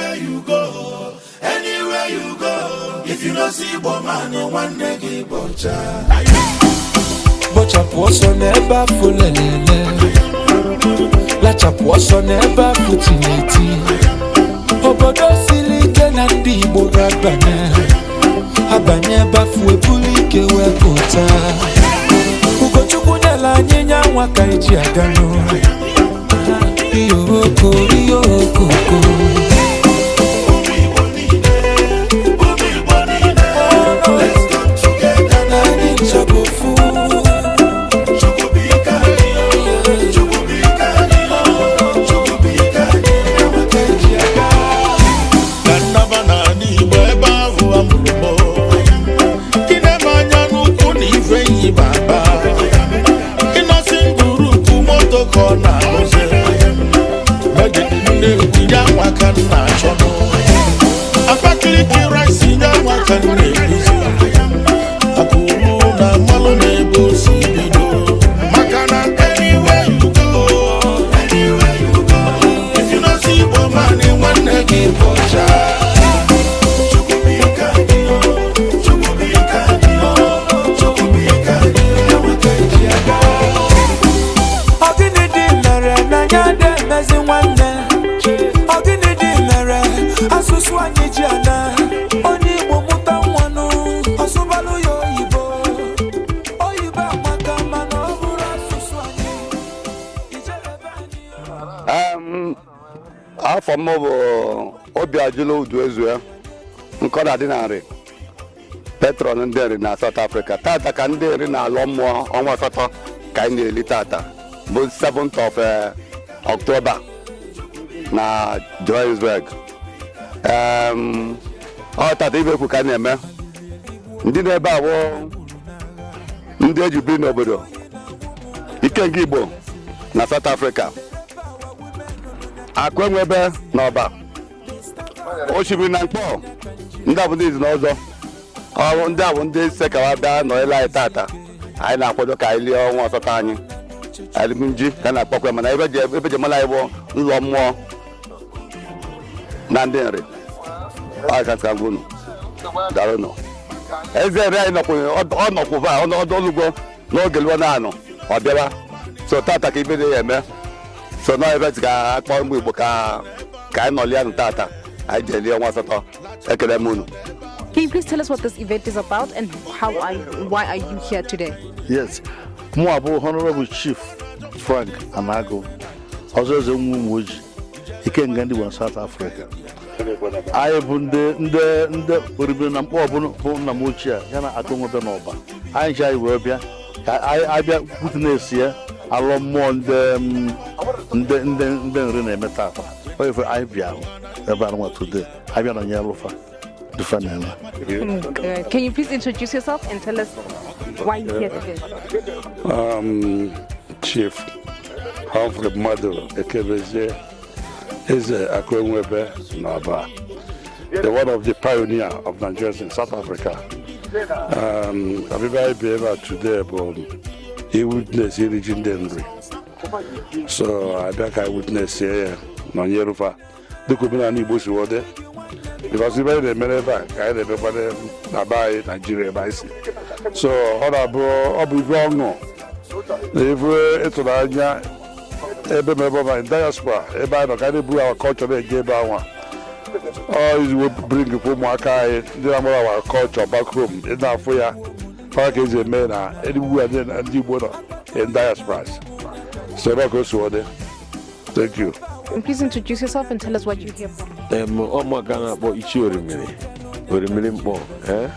Anywhere you go, anywhere you go, if you no see Igbo man, nwanne gị bọcha. Bọchapụ ọsọ n'ebe afụ lelele, lachapụ ọsọ n'ebe afụ tineti. Obodo siri ike na ndị Igbo ga-abanye, abanye ebe afụ ebulu ike wee pụta. Ugochukwu nyere anyị nya nwa ka eji aga n'ụlọ. Iyo oko, iyo okoko. Ụmụ Igbo niile, ụmụ Igbo niile, let's come together. Na anyị ncha bụ ofu. Chukwu bụ ike anyị, Chukwu bụ ike anyị, Chukwu bụ ike anyị, enwe ka eji aga. Na nnaba n'ala Igbo ebe ahụ amụrụ m, ị na-eme anya n'ukwu na ife yi baba ịnọsi ngurupu moto ka ọ na-arụzi megide Nnewi ya nwa ka m na-achọ. Abakaliki rice ya nwa ka m na-eguzi akụrụ na mmalụ na-ebe o si bido, maka na anywhere you go, anywhere you go, if you no see Igbo man, nwanne gị bọcha. Chukwu bụ ike anyị, Chukwu bụ ike anyị, Chukwu bụ ike anyị, enwe ka eji aga. Ọ gịnị dị mere na anyị ada emezi nwanne? Ọ gịnị dị mere asụsụ anyị ji ana? Onye Igbo mụta nwanụ, ọsụbalụ ya oyibo. Oyibo amaka, mana ọ bụrụ asụsụ anyị ijerebe anyị. Afọ m bụ Obi Ajụlụ Udu Ezue Nkọda dị na Nri, patron ndị Nri na South Africa. Tata ka ndị Nri na-alọ mmụọ ọnwa 8 ka anyị na-eli. Tata bụ 7th of October na Johannesburg. Ọ tata ibe ekwu ka a na-eme. Ndị na-ebe awụ ndị eji biri n'obodo Ikenga Igbo na South Africa, Akụ Enwebe na Ọba, Osimiri na Mkpọ. Ndị a bụ ndị izi na ọzọ ọrụ. Ndị a bụ ndị se ka ha bịa nọnyere anyị tata. Anyị na-akwado ka anyị lie ọnwa 8 anyị alụmji ka a na-akpọkwa, mana ebe ji mara anyị bụ ụlọ mmụọ na ndị Nri. Ọ ka ka unu daalụnụ. Eze Nri anyị nọkwụ, ọ nọkwụva ọnụugbo n'oge lụọ naanụ ọ bịawa. So tata ka ibe dị ya eme, so nọ ebe ka akpọ ụmụ Igbo ka anyị nọlie nụ. Tata anyị ji elie ọnwa 8. Ekele m unu. Can you please tell us what this event is about and why are you here today? Yes, mụ abụ Honorable Chief Frank Anago, ọzọ eze nwa ụmụ ojii, Ikenga ndị Igbo na South Africa. Anyị bụ ndị oribiri na Mkpọ bụ nna m ochie ya na Akụ Nwebe n'Ọba. Anyị ji anyị wee bịa ka anyị abịa witness ya alọ mmụọ ndị Nri na-eme tata. Ọ ife anyị bịa ebe a nwa today, anyị bịa nọnyere lụfa dịfa na-eme. Can you please introduce yourself and tell us why you're here today? Chief Humphrey Mmadụ Ekebezie, Eze Akwenwebe n'Ọba, the one of the pioneer of Nigerians in South Africa. Ọbịbịa anyị bi ebe a today bụ i-witness iri ji ndị Nri. So abịa ka anyị witness ya, nọnyere fa dịka omenala Igbo si wọde, because ibe anyị na-emere ebe a ka anyị na-emekwa na be anyị Naijiria ebe anyị si. So ọ na-abụ, ọ bụ ife ọṅụ na ife ịtụnanya ebe ma ebe ọbụla in diaspora ebe anyị nọ ka anyị na-eburu our culture na-eje ebe anwa. Ọ iziwo bring kwa ụmụaka anyị ndị na-amara our culture back home, ị na-afụ ya ọ ka ezi eme na enugwu ndị Igbo nọ in diasporas. So ebe a ka o si wọde. Thank you. And please introduce yourself and tell us what you're here for. Ụmụaka na-akpọ Ichie Orimiri, Orimiri Mkpọ, eh?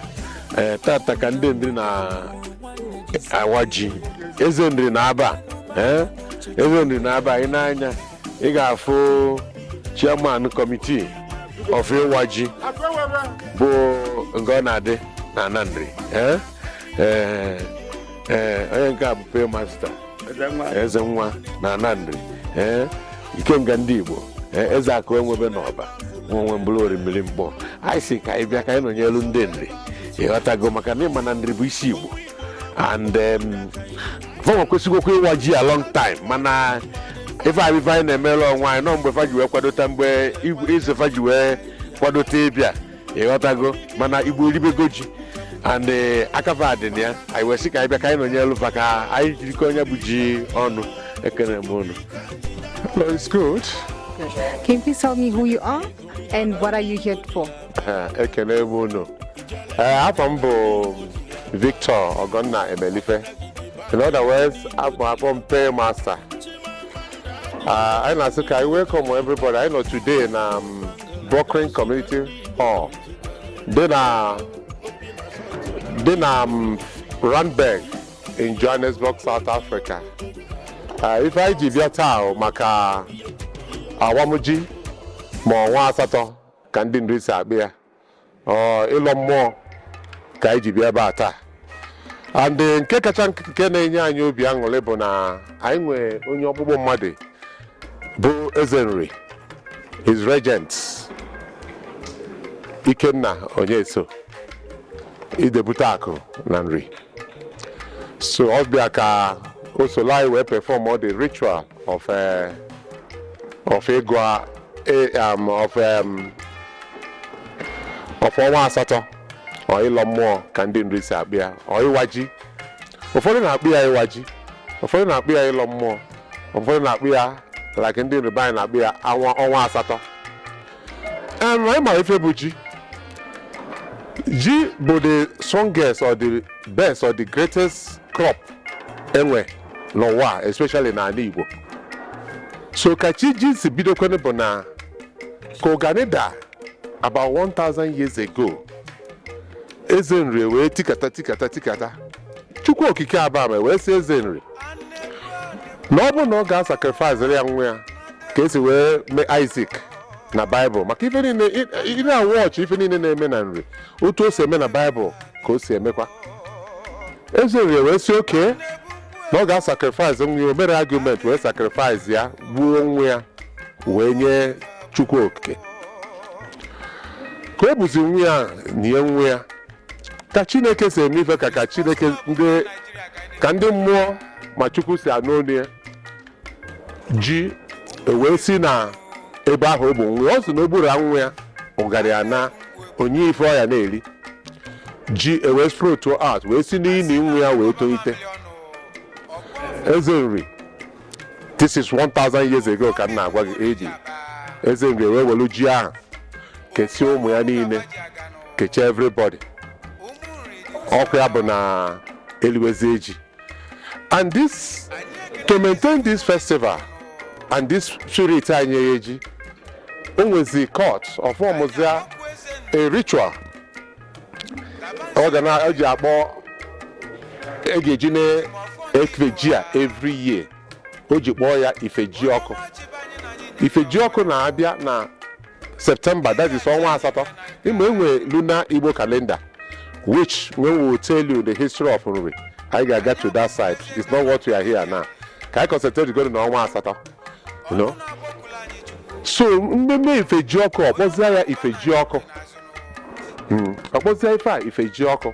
Ee, tata ka ndị Nri na-awa ji. Eze Nri na-aba, eh? Eze Nri na-aba. Ị na-anya, ị ga-afụ chairman committee of ịwa ji bụ nke ọ na-adị na ana Nri, eh? Ee, ee, onye nke a bụ paymaster eze nwa na ana Nri, ee, Ikenga ndị Igbo, ee, eze Akụ Enwebe n'Ọba, nwa nwe mbụrụ Orimiri Mkpọ. Anyị si ka anyị bịa ka anyị nọnyelu ndị Nri, ịghọtago, maka na ịma na Nri bụ isi Igbo and fanwa kwesịgokwa ịwa ji a long time, mana Ife a bụ ife anyị na-emere onwe anyị nọ mgbe fa ji wee kwadota, mgbe eze fa ji wee kwadote ịbịa, ịghọtago? Mana Igbo eribego ji and akafa dị na ya. Anyị wee sị ka anyị bịa ka anyị nọnyelu fa, ka anyị jirikọ onye bụ ji ọnụ. Ekene m unu. Hello, it's good. Can you please tell me who you are and what are you here for? Ekene m unu. Ee, afọ m bụ Victor Ogonna Emelife. In other words, abụ abụ m paymaster. Anyị na-asị ka anyị welcome everybody. Anyị nọ today na Brooklyn Community Hall dị na Randburg in Johannesburg, South Africa. Ife anyị ji bịa taa bụ maka awamji ma ọnwa asatọ ka ndị Nri si akpị ya, ọ ịlọ mmụọ ka anyị ji bịa ebe a taa. And nke kacha nke na-enye anyị obi aṅụrị bụ na anyị nwee onye ọkpụkpụ mmadụ bụ Eze Nri, his regent Ikenna Onyeso, idebute akụ na Nri. So ọ bịa ka o soro anyị wee perform all the ritual of ịgụ of ọnwa asatọ, ọ ịlọ mmụọ ka ndị Nri si akpị ya, ọ ịwa ji. Ụfọdụ na-akpị ya ịwa ji, ụfọdụ na-akpị ya ịlọ mmụọ, ụfọdụ na-akpị ya, like ndị Nri be anyị na-akpị ya ọnwa asatọ. Anyị mara ife bụ ji. Ji bụ the strongest or the best or the greatest crop enwe n'ụwa, especially n'ala Igbo. So ka chi ji si bidokwanụ bụ na ka ụgani da about 1000 years ago, Eze Nri wee tikata tikata tikata, Chukwu Okike Abama wee sị Eze Nri na ọ bụrụ na ọ ga-asacrifice ya nwa ya ka esi wee mee Isaac na Baịbụl, maka ife niile ị na-awọchị, ife niile na-eme na Nri, otu o si eme na Baịbụl ka o si emekwa. Eze Nri wee sị oke na ọ ga-asacrifice nwa ya. O mere argument wee sacrifice ya, gbuo nwa ya wee nye Chukwu Okike. Ka o buzi nwa ya nie nwa ya, ka Chineke si eme ife, ka Chineke ndị ka ndị mmụọ ma Chukwu si anụ olu ya, ji wee si na ebe ahụ o bụ nwa ya. Ọ sị na o gburu nwa ya, ụgarị ya na onye ife ọ ya na-eri ji ewee sprout out, wee si n'ili nwa ya wee tolite. Eze Nri, this is 1000 years ago ka m na-agwa gị, eji Eze Nri wee welu ji ahụ kesie ụmụ ya niile, kechie everybody. Ọkụ ya bụ na eliwezi ji. And this, to maintain this festival and this spirit anyị eji, o nwezi court of ọmụzia a ritual ọ ga na eji akpọ e ga-eji na-efe ji a every year. O ji kpọọ ya ifeji ọkụ. Ifeji ọkụ na-abịa na September, that is ọnwa asatọ. Ịma enwe lunar Igbo calendar, which when we will tell you the history of Nri, anyị ga-aga to that side. It's not what we are here now. Ka anyị concentrate go na ọnwa asatọ. So mmemme ifeji ọkụ, ọkpọzie ya ifeji ọkụ. Ọkpọzie ife a ifeji ọkụ,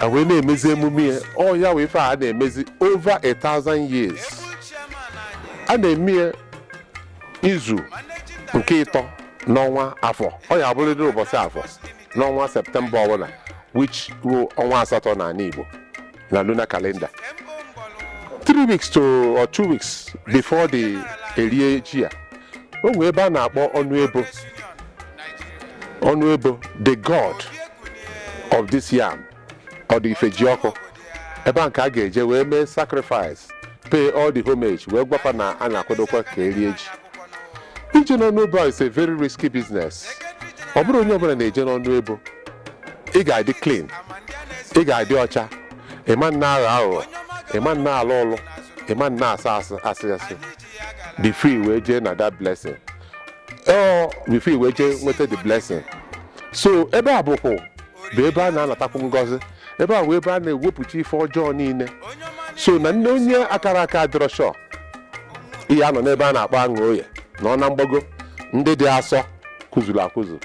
a wee na-emezi emume ya. Ọ ya wee ife a na-emezi over 1000 years. A na-eme ya izu nke ịtọ n'ọnwa afọ. Ọ ya abụrịrị ụbọchị afọ n'ọnwa Septemba ọbụla, which bụ ọnwa asatọ n'ala Igbo na lunar calendar, 3 weeks to or 2 weeks before the erie ji a. O nwee ebe a na-akpọ ọnụ ebo, ọnụ ebo, the god of this yam or the ifeji ọkụ. Ebe a nke a ga-eje wee mee sacrifice, pay all the homage, wee gwakwa na a na-akwadokwa ka erie ji. Ije n'ọnụ ebo a is a very risky business. Ọ bụrụ onye ọbụla na-eje n'ọnụ ebo, ị ga-adị clean, ị ga-adị ọcha, ịma nna aghọ aghụghọ, ịma nna alụ ụlụ, ịma nna asa asị asị asị before wee jee na that blessing, ọ before wee jee nweta the blessing. So ebe a bụkwa bụ ebe a na-anatakwu ngọzi. Ebe a bụ ebe a na-ewepụcha ife ọjọọ niile. So na nne onye akara aka adịrọ sure ihe anọ n'ebe a na-akpọ aṅụ oye nọ na mgbago, ndị dị asọ kụzuru akụzu,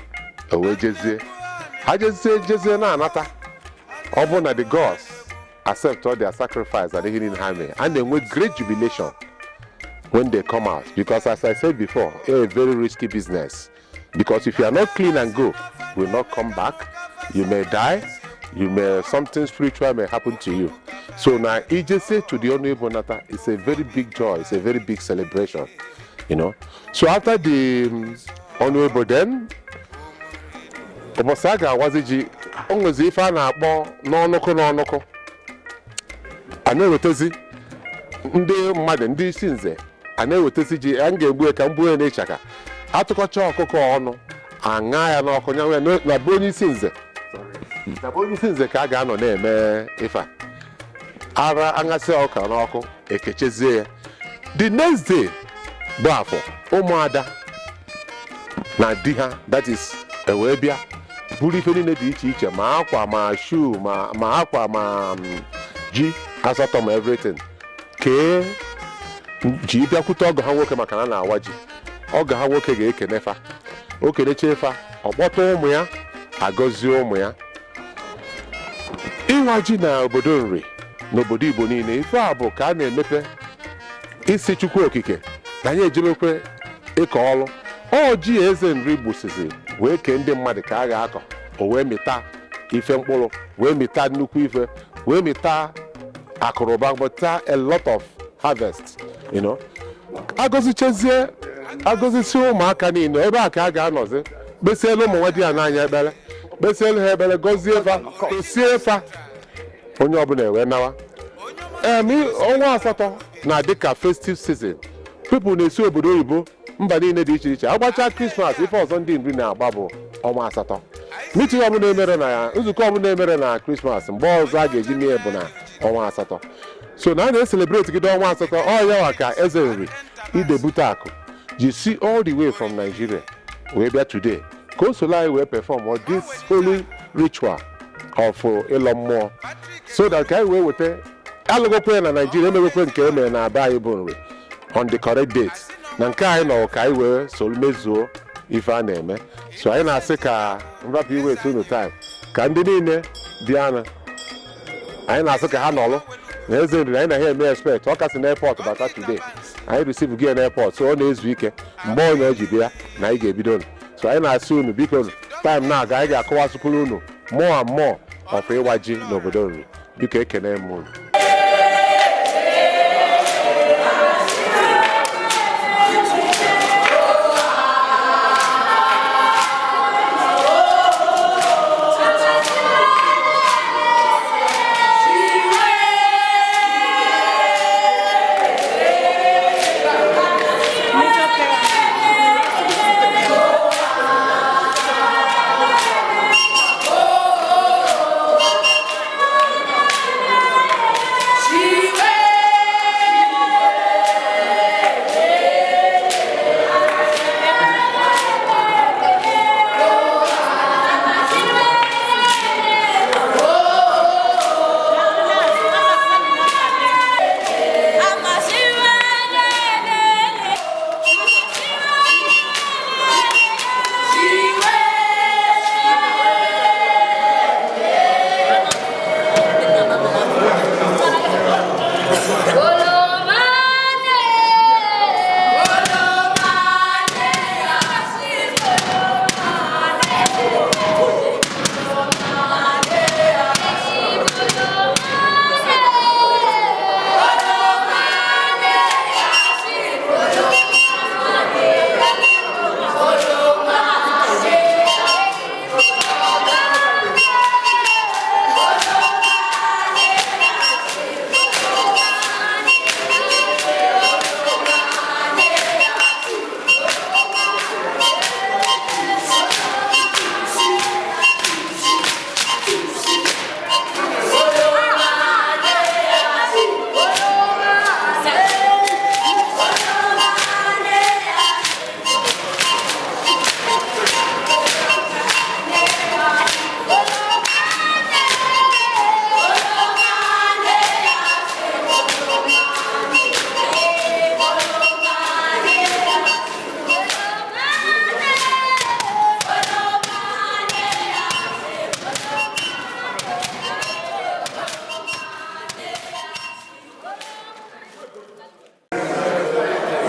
o wee jezie, ha jezie jezie na-anata. Ọ bụ na the gods accept all their sacrifice and ihe niile ha mere, a na-enwe great jubilation. When they come out, because as I said before, a very risky business, because if you are not clean and go, will not come back. You may die, you may, something spiritual may happen to you. So now ijese to the ọnụ ebo nata, it's a very big joy, it's a very big celebration. So after the ọnụ ebo, then ụbọchị a ga-awazi ji, o nwezi ife a na-akpọ n'ọnụkụ n'ọnụkụ. A na-ewetezi ndị mmadụ, ndị isi nze, a na-ewetezi ji a ga-egbu ya ka m gbuo ya n'ịchaka. Atụkọcha ọkụkọ ọnụ, aṅa ya n'ọkụ, nyanwe ya na be onye isi nze, na be onye isi nze ka a ga-anọ na-eme ife a. Ara aṅasị ọka n'ọkụ, ekechezie ya. The next day bụ afọ, ụmụada na di ha, that is, ewee bịa buru ife niile dị iche iche, ma akwa, ma shoe, ma akwa, ma ji asatọ, ma everything, kee ji bịakwute ọgọ ha nwoke, maka na a na-awa ji. Ọgọ ha nwoke ga-ekene fa, o kenecha fa, ọ kpọta ụmụ ya, agọzie ụmụ ya. Ịwa ji na obodo Nri, n'obodo Igbo niile, ife a bụ ka a na-emepe isi Chukwu Okike na anyị ejebekwe ịkọ ọlụ. Ọ ji eze Nri gbusizi wee kee ndị mmadụ ka a ga-akọ, o wee mịta ife mkpụrụ, wee mịta nnukwu ife, wee mịta akụrụba, mịta a lot of harvest. Agọzichezie, agọzisi ụmụaka niile, ebe a ka a ga-anọzi kpesielu ụmụ nwa di ya n'anya ekpere, kpesielu ha ekpere, gọzie fa, tosie fa, onye ọbụla ewee nawa. Ọnwa asatọ na-adị ka festive season. People na-esi obodo oyibo, mba niile dị iche iche. Agbacha Christmas, ife ọzọ ndị Nri na-agba bụ ọnwa asatọ. Meeting ọbụla emere na ya, nzukọ ọbụla emere na Christmas, mgbe ọzọ a ga-eji mee bụ na ọnwa asatọ. So na a na-ecelebrate gide ọnwa asatọ. Ọ yawa ka eze Nri idebute akụ ji si all the way from Nigeria wee bịa today ka o soro anyị wee perform this holy ritual of ịlọ mmụọ, so that ka anyị wee weta alụgokwe ya na Nigeria, emegokwe nke e mere na aba anyị bụ Nri on the correct date, na nke anyị nọ ka anyị wee soro mezuo ife a na-eme. So anyị na-asị ka nrapụ iwe unu time, ka ndị niile bịanụ, anyị na-asị ka ha nọlụ na eze Nri. Anyị na ha eme expect ọ kasị n'airport bata today. Anyị receive gị n'airport, so ọ na-ezu ike mgbe onye o ji bịa na anyị ga-ebido unu. So anyị na-asị unu, biko, time na-aga, anyị ga-akọwasịkwuru unu more and more of ịwa ji n'obodo Nri. Biko, ekene m unu.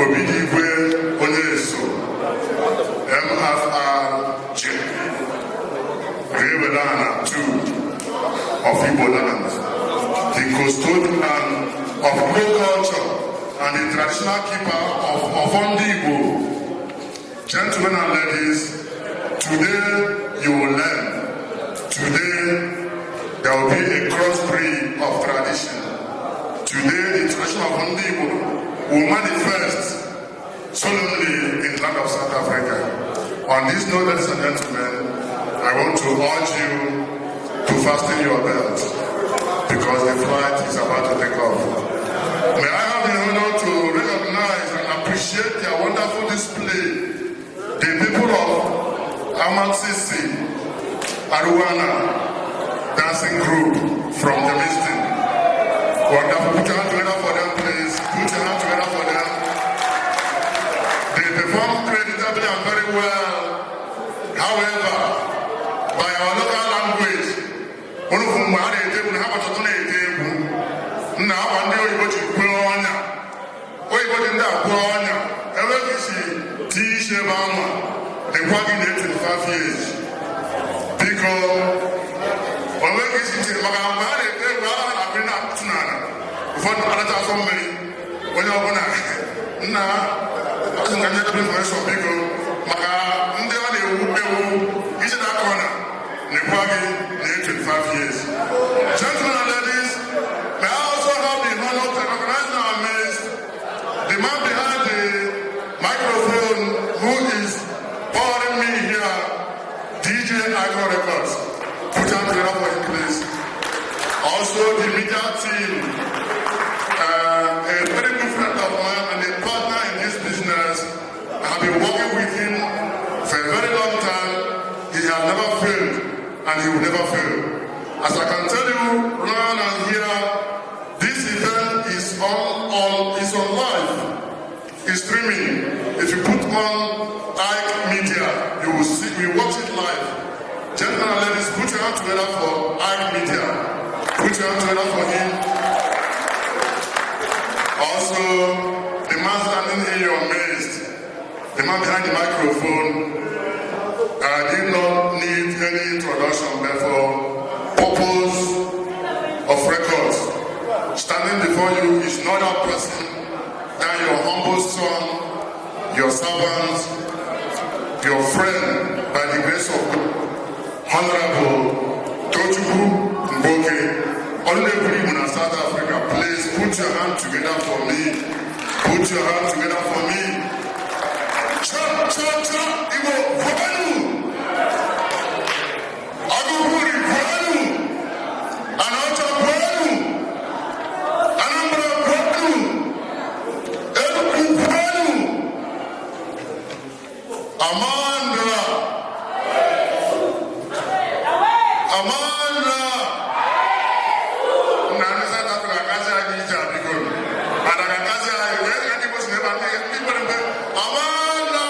Obidigwe Onyeso, MFRJ, Rewelana II of Igbo land, the custodian of Igbo culture and the traditional keeper of Ọfọ Ndị Igbo. Gentlemen and ladies, today you will learn. Today there will be a crossbreed of tradition. Today the tradition of Ndị Igbo will manifest solemnly in the land of South Africa. On this note, ladies and gentlemen, I want to urge you to fasten your belt because the flight is about to take off. May I have the honor to recognize and appreciate their wonderful display, the people of Amatsisi Aruana dancing group from Germiston. Wonderful. Put your hand together for them, please. Put your hand together for them. They perform creditably and very well. However, by our local language, unu fụ mgbe a na-ete egwu na ha gbachọtụ na-ete egwu nna akwa ndị oyibo ji kwee ọnya, oyibo ji ndị akwụ ọnya ebe ka isi tinye isi ebe anwa dịkwa gị na 25 years. Biko, onwe ka isi tinye, maka mgbe a na-ete egwu agha na akpịrị na-akpụtụ n'ala, ụfọdụ anacha asọ mmiri onye ọbụla nna asị ka nye information. Biko, maka ndị ọ na-ewu ewu isi na kọna na-ekwa gị na 25 years. Gentlemen and ladies, may I also have the honor to recognize in our midst the man behind the microphone who is powering me here, DJ Agro Records. Put your hand together for him, please. Also, the media team, a very good friend of mine and a partner in this business. I have been working with him for a very long time. He has never failed and he will never fail. As I can tell you, round and here, this event is on live. It's streaming. If you put on Ike Media, you will see we watch it live. Gentlemen and ladies, put your hand together for Ike Media. Put your hand together for him. Also, the man standing in your midst, the man behind the microphone, I did not need any introduction, but for purpose of records, standing before you is not that person than your humble son, your servant, your friend, by the grace of God, Honorable Tochukwu Mboke, Honorable in South Africa. Please put your hand together for me. Put your hand together for me. Cha, cha, cha, Igbo, kwenu! Agụkwuri, kwenu! Anaọcha, kwenu! Anambra, kwenu! Enugu, kwenu! Amandla! Amandla! Nna, ndị South Africa akazi anyị ije a, biko. Mana ka akazi anyị wee ka ndị Igbo si n'ebe a, ndị Igbo mgbe Amandla!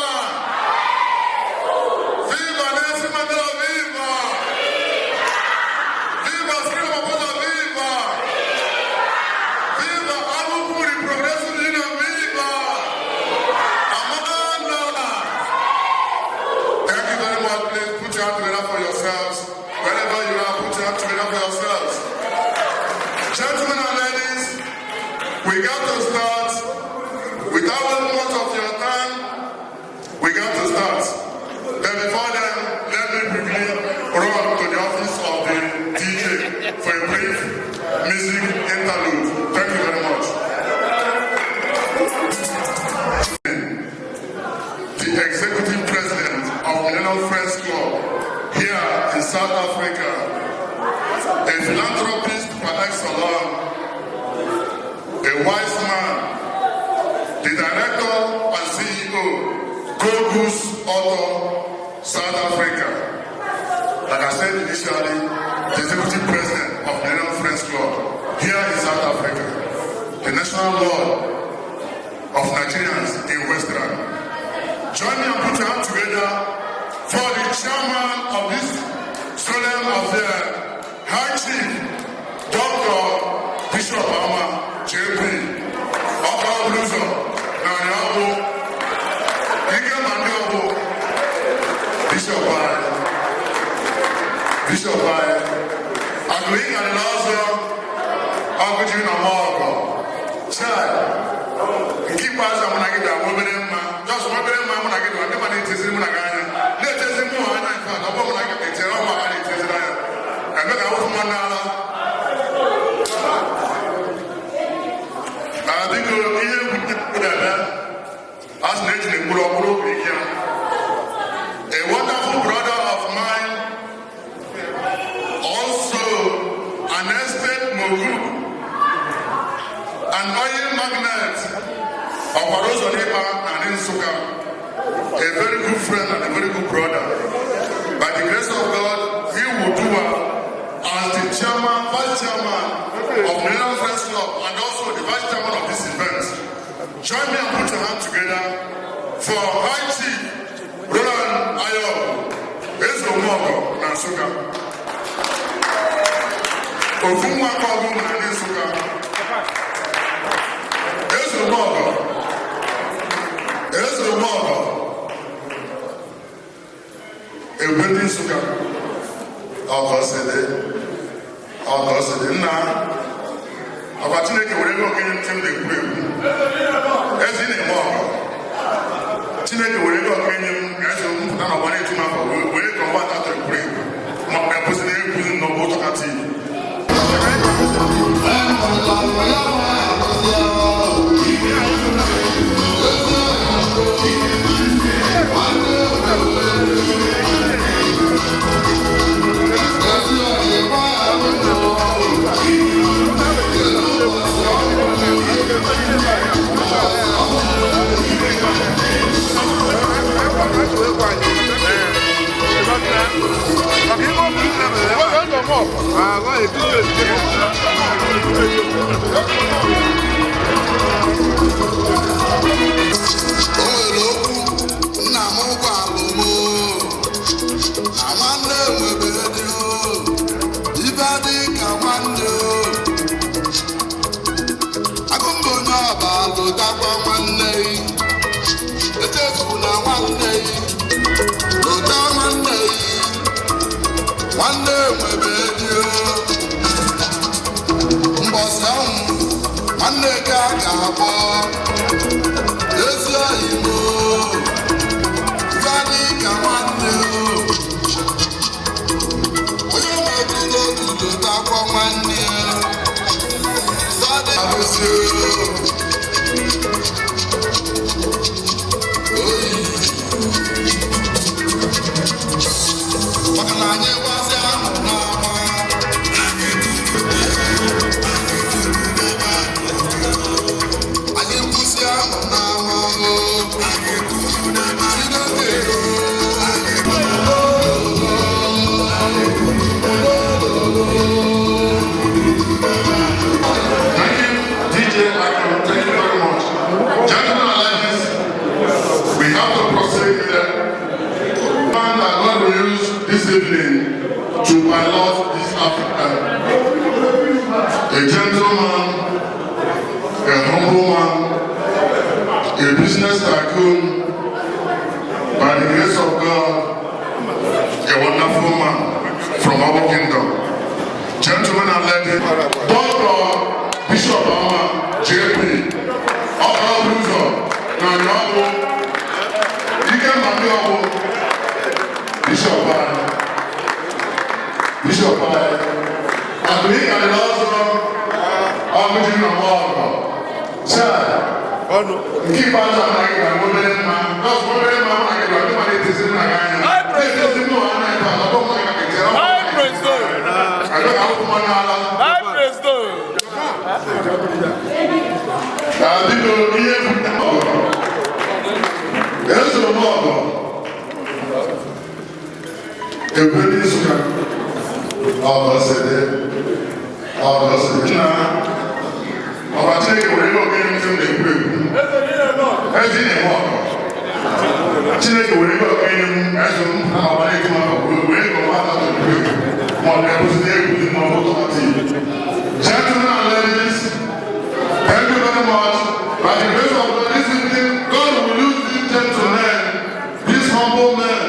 Viva Nelson Mandela, viva! Viva Cyril Ramaphosa, viva! Viva Agukuri Progressive Union, viva! Amandla! Thank you very much. Please put your hand together for yourselves. Wherever you are, put your hand together for yourselves. Gentlemen and ladies, we got to start. Without wasting much of your time, we got to start. But before then, let me quickly run to the office of the DJ for a brief music interlude. Thank you very much. The executive president of Millennium Friends Club here in South Africa, a philanthropist par excellence, a wise man, the director and CEO, Gogus Auto, South Africa. Like I said initially, the executive president of Millennium Friends Club here in South Africa, the national lord of Nigerians in Western. Join me and put your hand together for the chairman of this solemn affair, High Chief Dr. Bishop Ama JP, Ọka Bluzo, na Ọbụ. Akụ ị karịrị ọzọ, ọgụ ji na ọgọ. Chai, nke ikpeazụ a mụ na gị bịa nwa obere mma, just nwa obere mma mụ na gị dịwa ndị ma na-eteziri mụ na gị anya. Na-etezi mụ anya in fact, ọ bụ mụ na gị na-etere ọma ha na-eteziri anya. Eme ka awụfụ mmanụ ala. Ah, biko ihe egwu na-eme, a sị na eji na-egburu ọkpụrụ obi ike ya. A wonderful brother of mine, also an estate mogul, an oil magnate, ọkwara ụzọ n'ịkpa na ndị Nsụka, a very good friend and a very good brother. By the grace of God, he will do well as the chairman, vice chairman of Nigerian Friends Club and also the vice chairman of this event. Join me and put your hand together for High Chief Roland Ayo Ezeomogo na Nsụka. Ofu nwa aka ọgụ na ndị Nsụka. Ezeomogo. Ezeomogo. Egwe ndị Nsụka. Ọgọsịdị. Ọgọsịdị nna. Ọkwa Chineke were ego okenye ntị m na-ekwu ekwu. Ezi na-eme ọgọ. Chineke were ego okenye m ga-eso m pụta n'ọgba na-etu m afọ wee ka ọgba atọ ekwuru ekwu. Ma ọ ekwuzi na ekwuzi n'ọgbọ ụtọ ka tii. O nwere okwu nna m gwalụ m na nwanne nwebe dị o, ibe dị ka nwanne o. Agụmbụ onye ọba lụtakwa nwanne gị, echefuna nwanne gị, lụta nwanne gị, nwanne nwebe dị o. Mbọsị ahụ nwanne gị a ga-akpọ ezi oyi m o, ife dị ka nwanne o. Onye metụrụ otuto takwa nwanne ya. Sade arụsị o. Oyi. Maka na anyị gbasịa ahụ n'ama. Anyị kwụsị ahụ n'ama o. Chineke o. Thank you, DJ Akon. Thank you very much. Gentlemen and ladies, we have to proceed with the man that God will use this evening to pilot this Africa. A gentleman, a humble man, a business tycoon, by the grace of God, a wonderful man from our kingdom. Gentlemen and ladies, Dr. Bishop Ama JP, Ọkọ Ụzọ na Ọgwụ, Ike Mmadụ Ọgwụ, Bishop anyị, Bishop anyị, Akụrụ ịkarịrị ọzọ, ọgụ ji na ọgụ. Chai, nke ikpeazụ anaghị ga obere mma, just obere mma mụ na gị ndị mmadụ eteziri na gị anya. Na-etezi mụ anya ebe a, ọ bụ mụ na gị ga-etere ọgwụ. Aga ka akwụkwọ mmanụ ala. Ah, biko ihe ọgọ. Ezoro m ọgọ. Ekwe ndị Nsụka. Ọgọ sịrị. Ọgọ sịrị. Nna, ọba Chineke were ego okenye ntị m na-ekwu ekwu. Ezi na-eme ọgọ. Chineke were ego okenye m eso m na ọba na-etu m afọ wee ego m atọ ekwu ekwu. Ma ọ ga-ekwuzi na-ekwuzi ma ọ bụ ụtọ Gentlemen and ladies, thank you very much. By the grace of God, this evening, God will use these gentlemen, these humble men,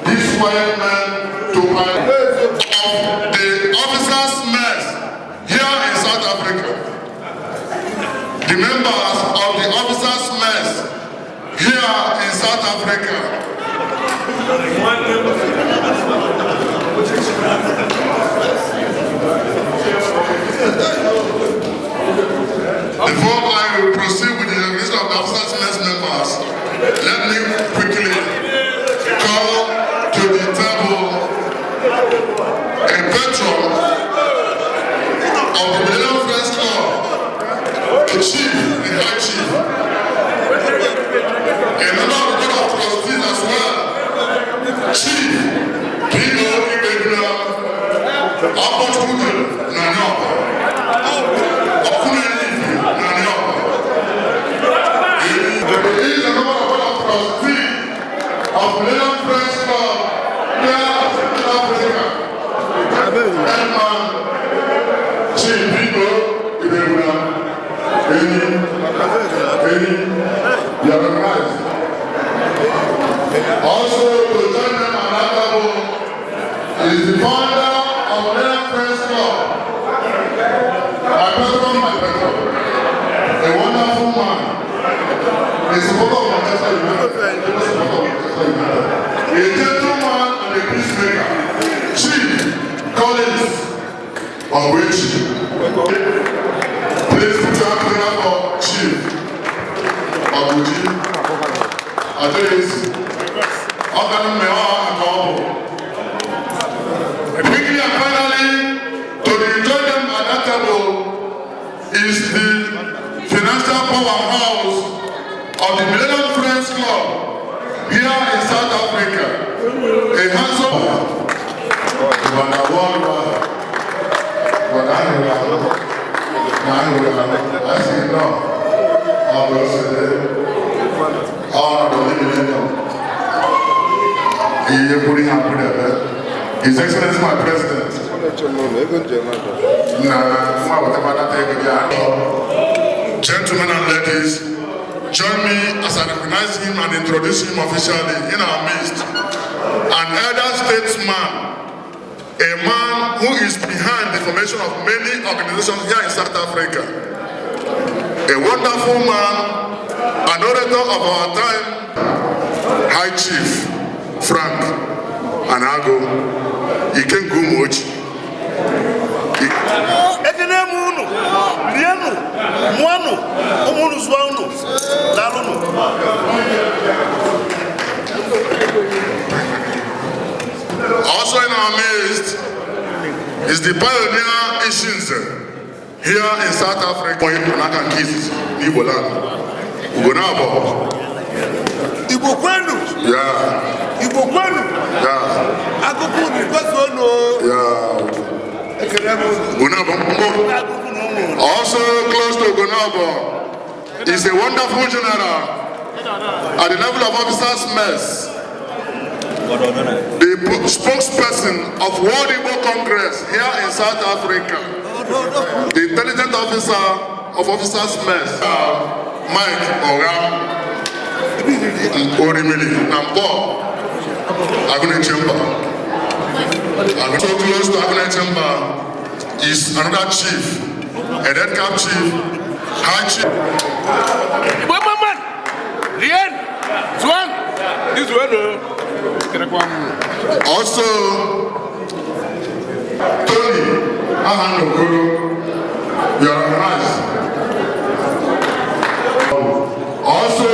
these quiet men, to pilot of the officers. The members of the officers' mess here in South Africa. Before I will proceed with the recognition of the officers' mess members, let me quickly call to the table a patron of the Millennium Friends Club, the chief, the high chief, a member of the board of trustees as well, Chief P.O. Ibebuna, Apochude Nanyopa, Okunenifi Nanyopa. He is a member of the board of trustees of Millennium Friends Club here in Africa. Headman Chief P.O. Ibebuna, Eni, Eni, you are recognized. Also, to join them at that level is the founder of Millennium Friends Club, my patron, my patron, a wonderful man, a supporter of Manchester United, a supporter of Manchester United, a gentleman and a peacemaker, Chief Collins Ogwechi. Please put your hand together for Chief Ogwechi. Adeesi. Ọ̀gá mi ọ̀ àkọ́ ọ̀bù. Quickly and finally, to the join them at that table is the financial powerhouse of the Millennium Friends Club here in South Africa. A handsome Rwanda worldwide. Rwanda I say no. Ọ̀nà millennium. Iye kwuru ihe akwụ n'ebe. His Excellency my President. Na nwa wetakwa data ego bịa. Gentlemen and ladies, join me as I recognize him and introduce him officially in our midst. An elder statesman, a man who is behind the formation of many organizations here in South Africa. A wonderful man, an orator of our time, High Chief Frank Anago Ikengu Umuoji. Ekene m unu, rienụ, mụọnụ ụmụ unu, zụọ unu, daalụnụ. Also in our midst is the pioneer Ishinze here in South Africa. Anaka nke izizi n'Igbo land. Ugonabo. Igbo kwenu! Igbo kwenu! Akụkọ unu kwezuonu! Ekele m unu. Ugonabo mbụ. Also close to Ugonabo is a wonderful general at the level of officers' mess, the spokesperson of World Igbo Congress here in South Africa, the intelligent officer of officers' mess, Mike Oga Orimili Nampo Agunechemba. So close to Agunechemba is another chief, a red cap chief, high chief. Igbo mama! Rien! Zwan! Izuenu! Also, Tony Ahanokoro, you are recognized. Also,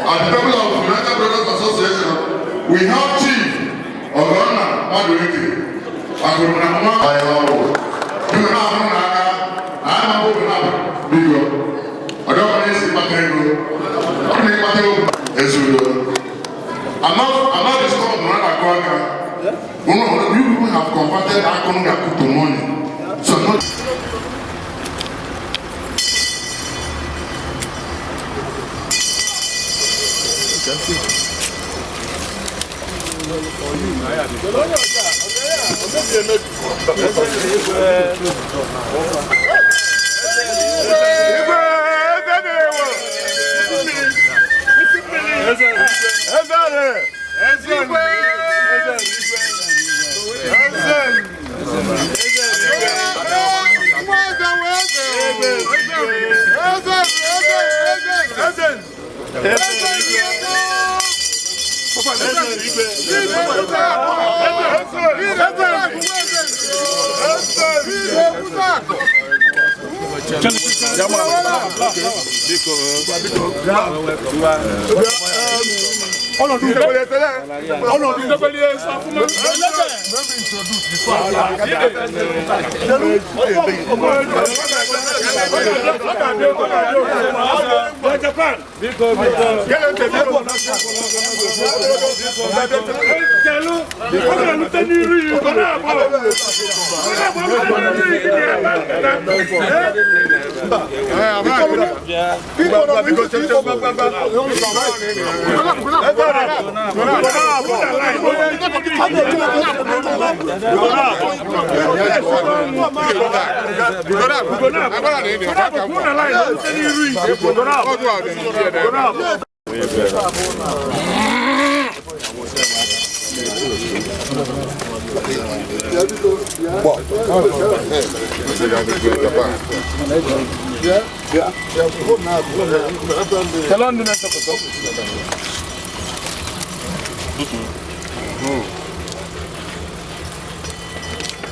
at the table of United Brothers Association, we have Chief Ogonna Madueke, Agurunamwa Ayo. Biko na ahụ n'aka, anyị ma bụ na biko. Ọ dọghị onye si kpata ego. Ọ bụ na ịkpata ego ezugo. I'm not disturbed when I go aka. You people have converted Akonu to money. So I'm not.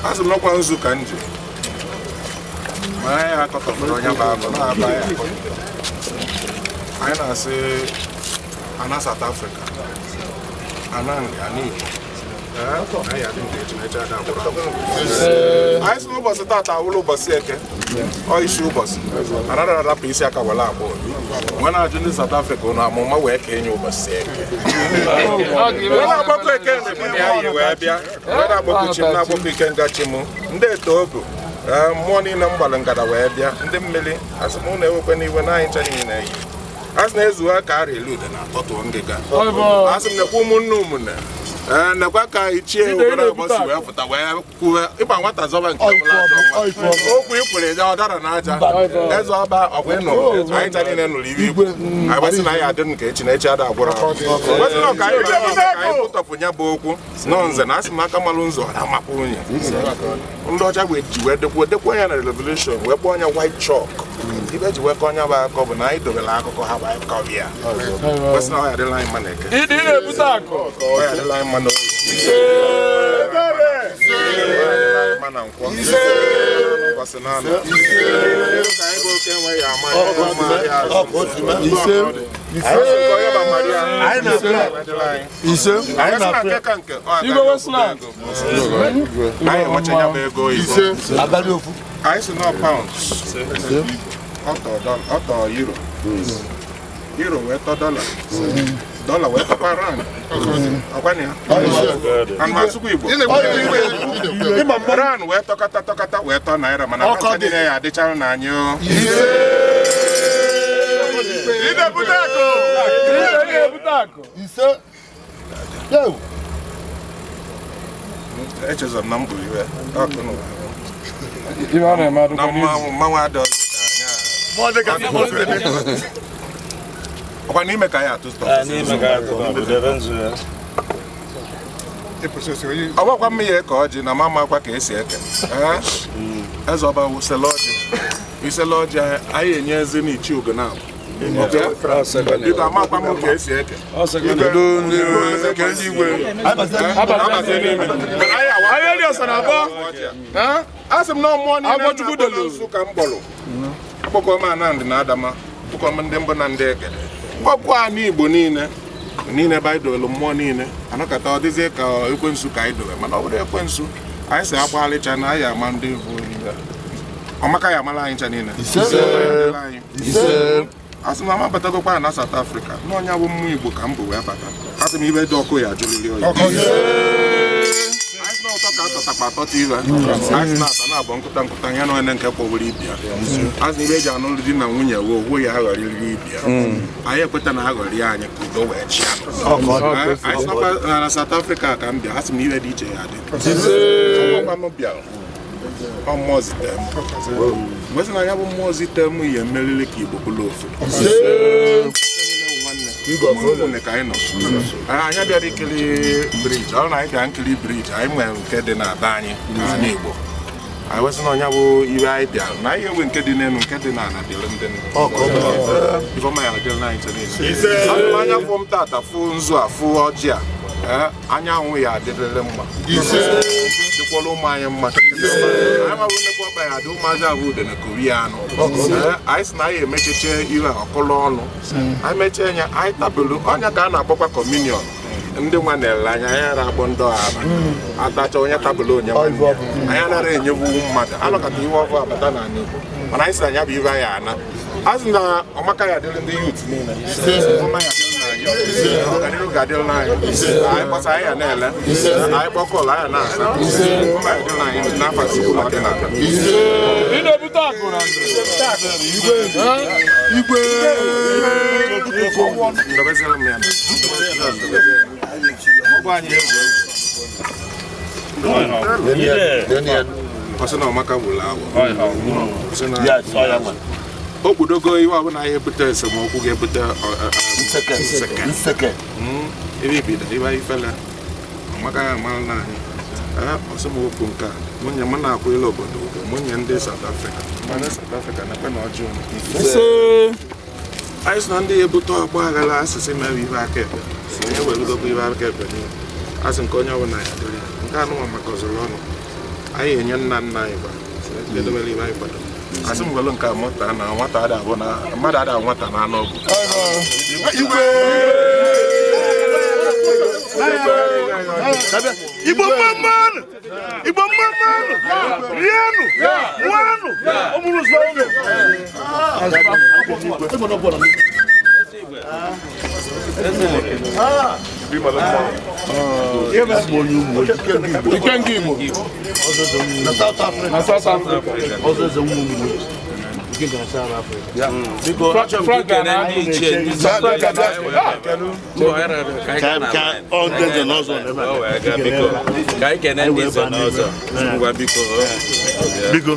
Asị m n'ọkwa nzu ka nje ma anyị akọtọfere onye bụ agụ na-aba ya anyị na-asị ana South Africa ana ana Igbo anyị sị n'ụbọchị tata awụlụ ụbọchị eke ọ isi ụbọchị anaghị arapụ isi aka were agbụ nwe na-ajụ ndị South Africa ụnụ amụma wee ka enye ụbọchị eke wee na-agbakọ eke ya wee bịa wee na-agbakọ chi m na-agbakọ ike nga chi m ndị eto obu mmụọ niile m gbara ngada wee bịa ndị mmiri asị m ụnụ ewekwe n'iwe na anyị ncha niile eyi asị na-ezuwa ka arịa elu ude na-atọtụọ ngịga asị m nekwa ụmụnne ụmụnne ee nekwa ka ichie obere agbọ si wee pụta wee kwuwe ịgba nwata zọba nke okwu ikwere ya ọ dara n'aja eze ọba ọgwa ịnụ anyị ncha niile nụrụ iwe ikwu anyị gbasị na anyị adị nke echi na echi ada agwụrụ agwụ na ka anyị bịara ka anyị kwutọpụ ya bụ okwu nọ nze na asị m aka malụ nzọ na amapụ nwunye ndị ọcha wee ji wee dekwuo dekwuo ya na revolution wee kpọọ ya white chalk ibe ji wee kọọ onye bụ akọ bụ na anyị dobere akụkọ ha bụ akụkọ bịa kwesị na ọ ya adịla anyị mma na eke ọ ya adịla anyị mma na oyi mma na nkwọ ụbọchị na anọ ka anyị bụ oke enweghị ama anyị enwecha ya bụ ego oyibo anyị si nọ pounds ọtọ euro euro wee tọ dọla dọla wee tọkwa rand ọkwana ya anụ Igbo rand wee tọkata tọkata wee tọ naira mana ọkọ niile ya adịchara na anyị o echezọ m na m bụ iwe na mmanwụ adị ọkwa n'ime ka anyị atụ ọgbakwa mmiri ka ọjị na mama akwa ka esi eke eze ọba wụsela ọjị isela ọjị anyị enye eze n'ichi ugonabụ biko amakwa m ka esi eke asị m na ọmụọ niile nsu ka m kpọrọ akpọkọ m Anandị na Adama kpọkọ m ndị mbụ na ndị ekele mkpọkụ anyị Igbo niile niile ebe anyị dowelu mmụọ niile anọkọta ọ dịzie ka ekwensu ka anyị dowe mana ọ bụrụ ekwensu anyị si agbaghalịcha na anyị ama ndị bụ ọmaka ya amala anyị ncha niile asị m ama batagokwa na South Africa n'ọnya bụ mmụọ Igbo ka m bụ wee bata asị m ibe dị ọkụ ya ajụrịrị oyi anyị sị na ụtọ ka atọtakpa atọta iwe anyị sị na ata na-abụ nkụta nkụta ya na onye nke kpọwere ibia asị na ibe eji anụ di na nwunye wee owu ya aghọrịrị ibia anyị ekweta na aghọrị anyị ka udo wee chịa anyị sị nakwa na South Africa ka m bịa asị m na ibe dị iche ya dị m bịara mmụọ zite m mgbe sị na ya bụ mmụọ zite m ihe mmeriri ka Igbo bụrụ ofu ụmụnne ka anyị nọ anyị bịara ikiri briji ọ na anyị bịara nkiri briji anyị nwere nke dị na be anyị n'ala Igbo anyị wesị na ọnya bụ iwe anyị bịara na anyị enwe nke dị n'elu nke dị n'ala dịrị ndị Ifeọma ya adịla na anyị niile. Anụ anya fụ m tata fụ nzu a fụ ọjị a, ee, anyanwụ ya adịrịrị mma, dịkwala ụmụ anyị mma. Anyị mabụ nnekwu ọkpa ya adị ụmụazị abụ udene kori ya anụ. Ee, anyị sị na anyị emecheche ire ọkụlụ ọnụ, anyị mechie ya, anyị tabelu ọnya ka a na-akpọkwa communion. Ndị nwa na-ele anya anyị ara akpọ ndị ọha atacha onye tabelu onye nwanne ya. Anyị anaghị enyegbu mmadụ anọkọta iwe ọfụ abata n'ala Igbo, mana anyị sị na ya bụ ibe anyị ana a sị na ọmaka ya adịrị ndị yut niile, ọma ya adịrị anyị, ọganihu ga-adịrị anyị, anyị gbasa anyị ya na-ele, anyị kpọkọọlụ anyị na-asa, ọma ya adịrị anyị n'afọ Chukwu na ọdịnala. Ị na-ebute akụ na Igwe ndọbeziere m ya ọ sị na ọmaka gburu awọ. Ọ sị na o kpudogo iwe ọbụla anyị ebute esemokwu ga-ebute nseke ebe ibido ibe ifele ọmaka ya amara na anyị. Ee, ọ sị m okwu nke a nwunye m na-akwụ ilu obodo ugwu, nwunye ndị South Africa, ndị South Africa na-ekwe na ọjọọ anyị sị na ndị ebute ọgba aghara asịsị mere ibe aka ekpe si onye werugokwa ibe aka ekpe niile asị nke onye ọbụla ya dịrị ya nke anụnwa maka ọzụrụ ọnụ anyị enye nna nna anyị gwa edobere ibe anyị kwado asị m gwelu nke a mụta na nwata ada abụ na mmadụ ada nwata na anụ ọgwụ. Igbo mmanụ, Igbo mmanụ, rienụ, nwanụ, ọmụrụ ụzọ ụlọ. Ikenga Igbo na South Africa. Biko, achọrọ m ka ikele ndị ichie ndị South Africa. Biko, ka anyị kene ndị nze na ọzọ. Ngwa biko. Biko.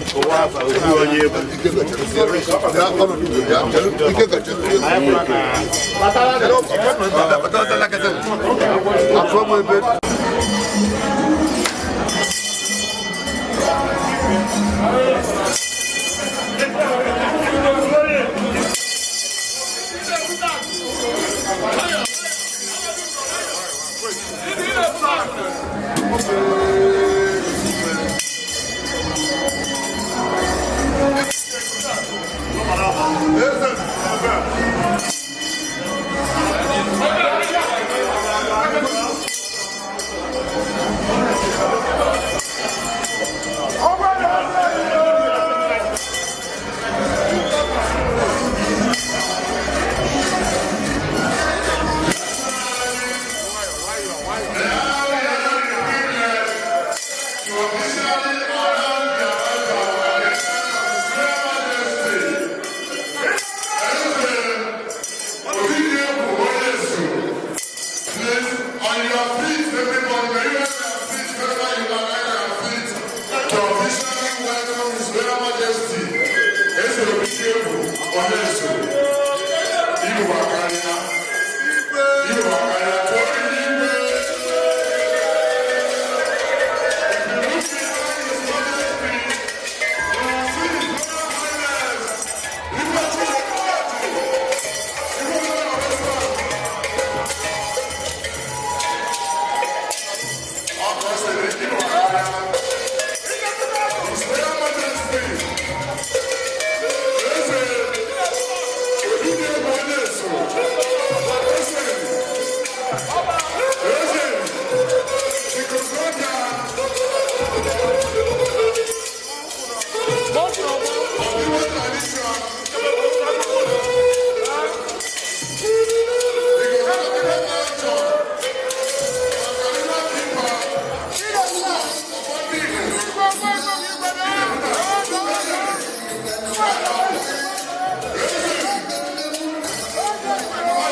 Thank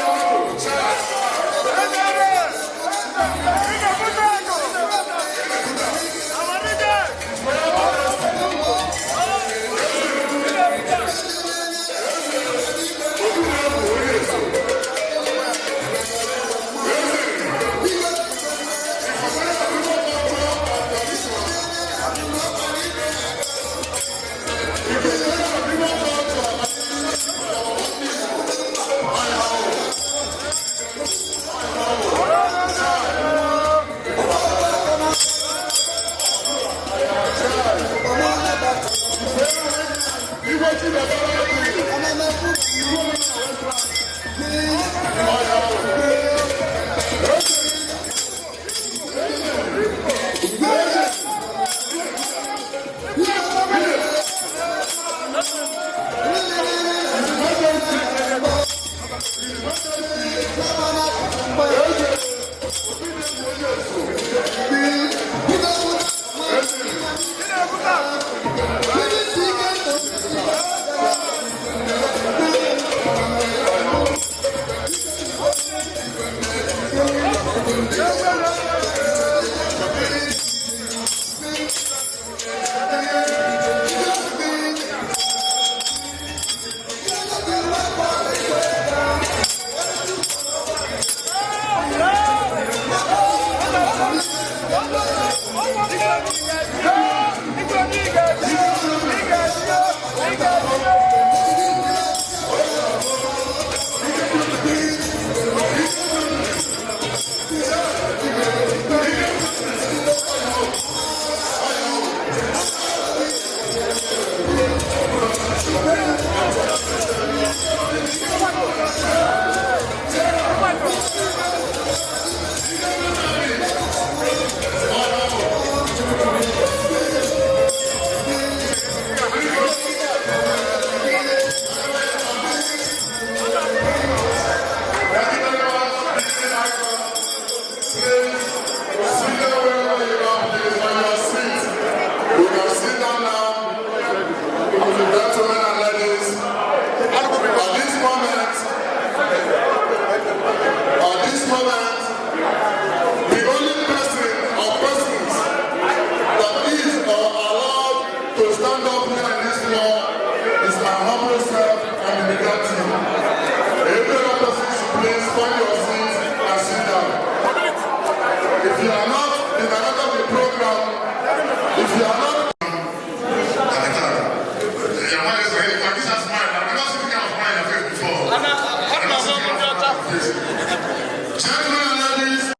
you.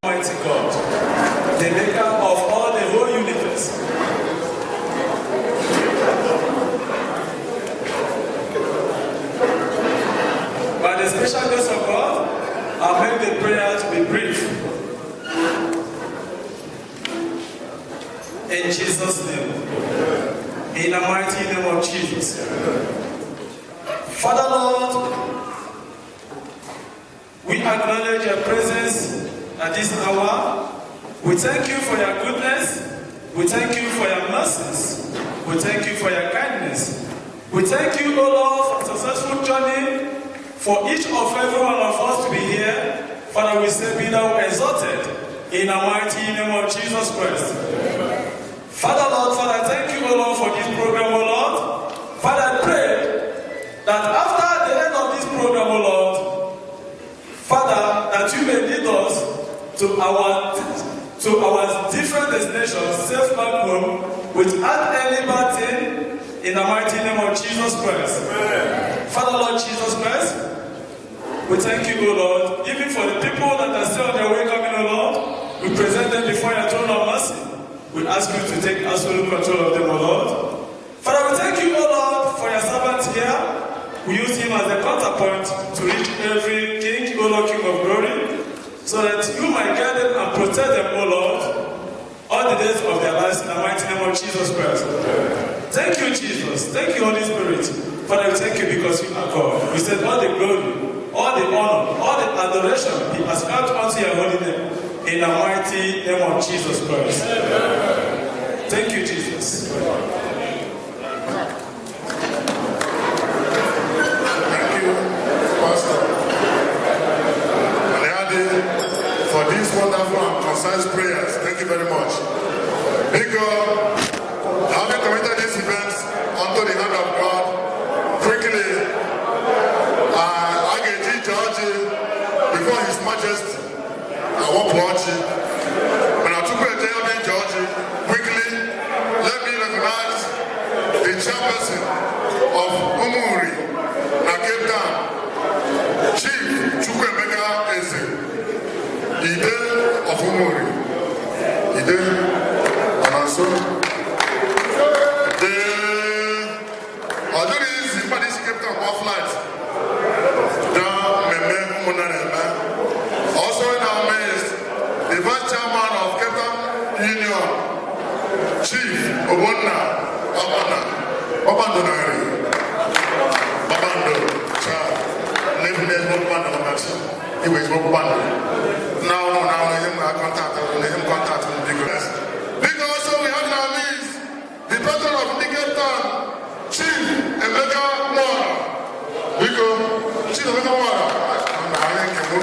Almighty God, the maker of all the whole universe. By the special grace of God, I make the prayer to be brief. In Jesus' name. In the mighty name of Jesus. Father Lord, we acknowledge your presence at this hour. We thank you for your goodness. We thank you for your mercies. We thank you for your kindness. We thank you, O Lord, for successful journey, for each of every one of us to be here. Father, we say, be thou exalted in the mighty name of Jesus Christ. Father, Lord, Father, thank you, O Lord, for this program, O Lord. Father, I pray that after the end of this program, O Lord, Father, that you may lead us to our different destinations, safe back home, without any bad thing, in the mighty name of Jesus Christ. Father, Lord Jesus Christ, we thank you, O Lord, even for the people that are still on their way coming, O Lord. We present them before your throne of mercy. We ask you to take absolute control of them, O Lord. Father, we thank you, O Lord, for your servant here. We use him as a counterpoint to reach every king, O Lord, King of glory, so that you might guide them and protect them, O Lord, all the days of their lives in the mighty name of Jesus Christ. Thank you, Jesus. Thank you, Holy Spirit. Father, we thank you because you are God. We said all the glory, all the honor, all the adoration be ascribed unto your holy name in the mighty name of Jesus Christ. Thank you, Jesus. Thank you, Pastor Aniade, for these wonderful and concise prayers. Thank you very much. Because having committed this event unto the hand of God, quickly, I get George before His Majesty. I want ọjị. Mana tupu eje ya bụ ije ọjị, quickly, let me recognize the chairperson of Umuri na Cape Town, Chief Chukwuemeka Eze, Ide of Umuri. Ide, Ọnọnso. The ọ dịrị izi mmadụ isi Cape Town gba flight gaa mmemme ụmụnna na-eme. Also in our midst, the vice chairman of Cape Town Union, Chief Obonna Obonna, Obando Nari, Babando, Child, Living Igwe ezigbo mmadụ. Na ụnụ na ụnụ ihe m contact, ihe m contact m, biko. Biko, also we have in our midst the patron of ndị Cape Town, Chief Emeka Nwora. Biko, Chief Emeka Nwora, na anyị nke mụ.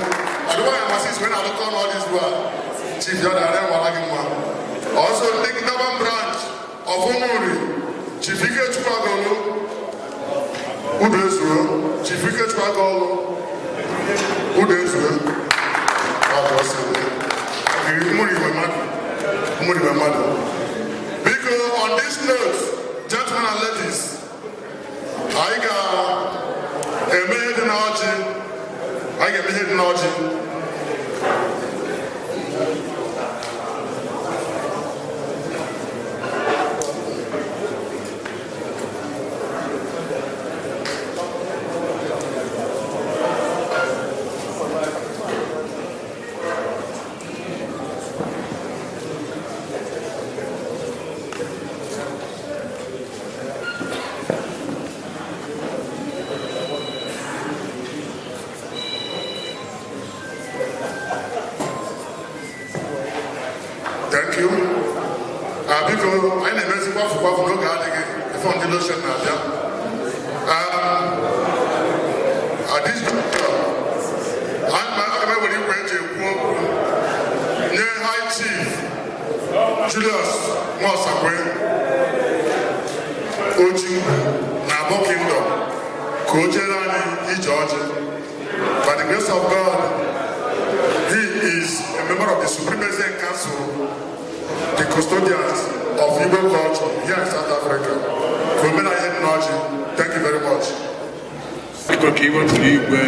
Ọdụwa ya masị isi wee na-alụkọ ọnụ all this while. Chief ya dara nwara gị mma. Also, ndị Durban branch of Umuri, Chief Ikechukwu Agolu, Udo ezuo, Chief Ikechukwu Agolu, Udo ezuo. Ọ bụ ọsọ ebe. Umuri nwe mmadụ. Umuri nwe mmadụ. Biko, on this note, gentlemen and ladies, anyị ga-eme ihe dị n'ọjị. Anyị ga-eme ihe dị n'ọjị. Thank you. Ah, biko, anyị na-emezi kwafu kwafu n'oge adịghị ife ndị lotion na-abịa. At this juncture, aga m ewere igwe eji ekwu okwu nye High Chief Julius Nwosakwe Ochi na Abo Kingdom ka o jere anyị ije ọjị. By the grace of God, he is a member of the Supreme President Council, the custodians of Igbo culture here in South Africa. Ka omenala ihe dị n'ọjị. Thank you very much. Biko, ka iwepụrụ igwe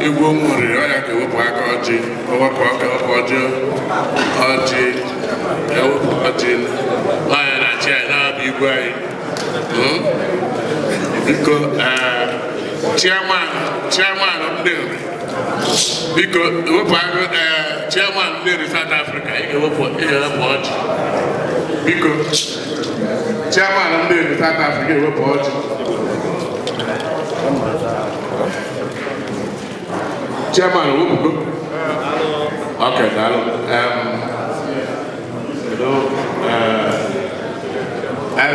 igwe nwere ọ ya ga-ewepụ aka ọjị, o wepụ aka, wepụ ọjị, ọjị ewepụ ọjị, ọ ya na-achị anyị na-abụ igwe anyị. Biko, chairman, chairman ndị Nri, biko wepụ aka. Chairman ndị Nri South Africa, ị ga-ewepụ ọjị. Biko, chairman ndị Nri South Africa, ewepụ ọjị. Chairman, wepụgo. Okay, daalụ. Kedu,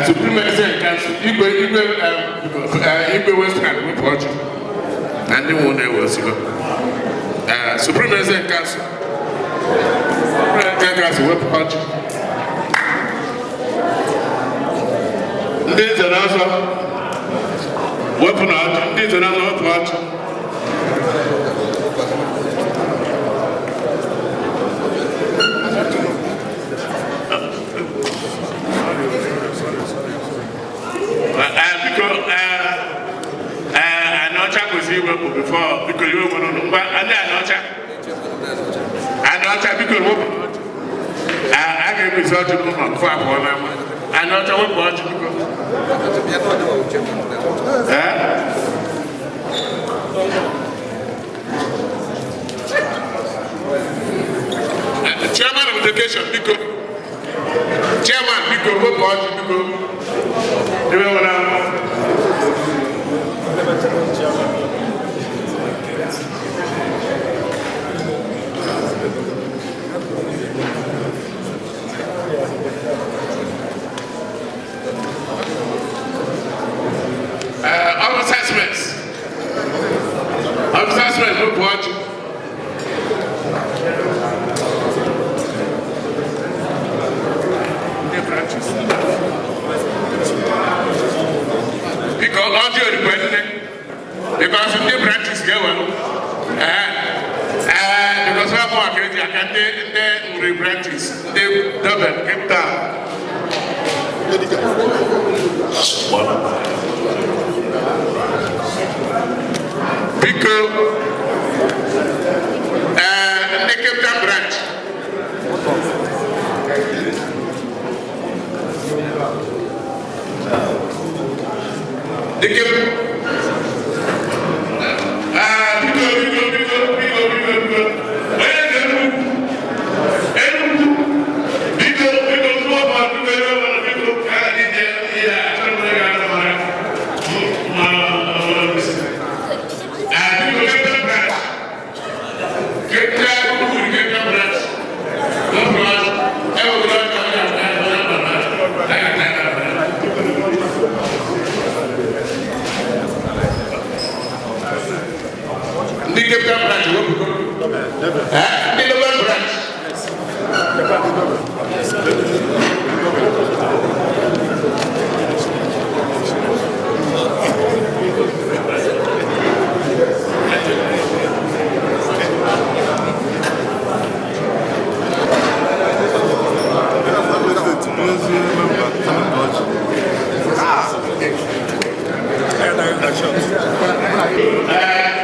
Supreme President Council, igwe igwe biko, igwe Western, wepụ ọjị na ndị nwe na-ewe osigo. Supreme President Council, Supreme President Council, wepụ ọjị. Ndị nze na ọzọ, wepụ na ọjị. Ndị nze na ọzọ, wepụ ọjị. Biko, Anọcha kwesịrị iwepụ before. Biko, iwe nwere ụlọ ngwa ndị Anọcha, Anọcha, biko wepụ. A ga-ekwesị ọjị n'ụlọ before abụọ n'ama. Anọcha, wepụ ọjị, biko. Eh? Chairman of education, biko, chairman, biko wepụ ọjị, biko, iwe nwere ama. Officers mess. Officers mess, wepụ ọjị. Ndị branches. Biko, ọjị orikwe nne. Because ndị branches ga-ewelu. Ee, ee, because ọ bụ maka eji aka ndị Nri branches, ndị Durban, Cape Town. Biko, ee, ndị Cape Town branch. Ndị Cape. Ee, biko, biko, biko, biko, biko, biko. Onye nke Enugu? Enugu. Biko, biko, tụọ bọọlụ, biko, ebe ọbụla, biko, ka a dị dị ihe a, achọrọ m ịga anụ mara. Ma, ee, biko, Cape Town. ewepụgo. Ndị Durban branch.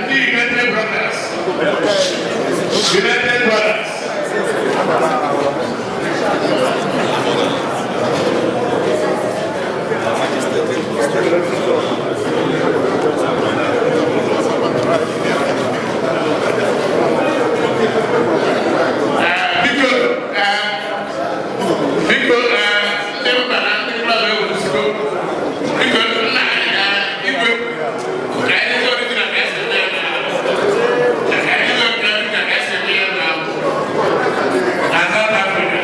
Ndị United Brothers. United Brothers. Biko, biko, ndị mba na ndị klọb ewusigo. Biko, nna anyị na igwe ka anyị zọrọ dị na ka esi eme ya na ka anyị zọrọ dị na ka esi eme ya na na South Africa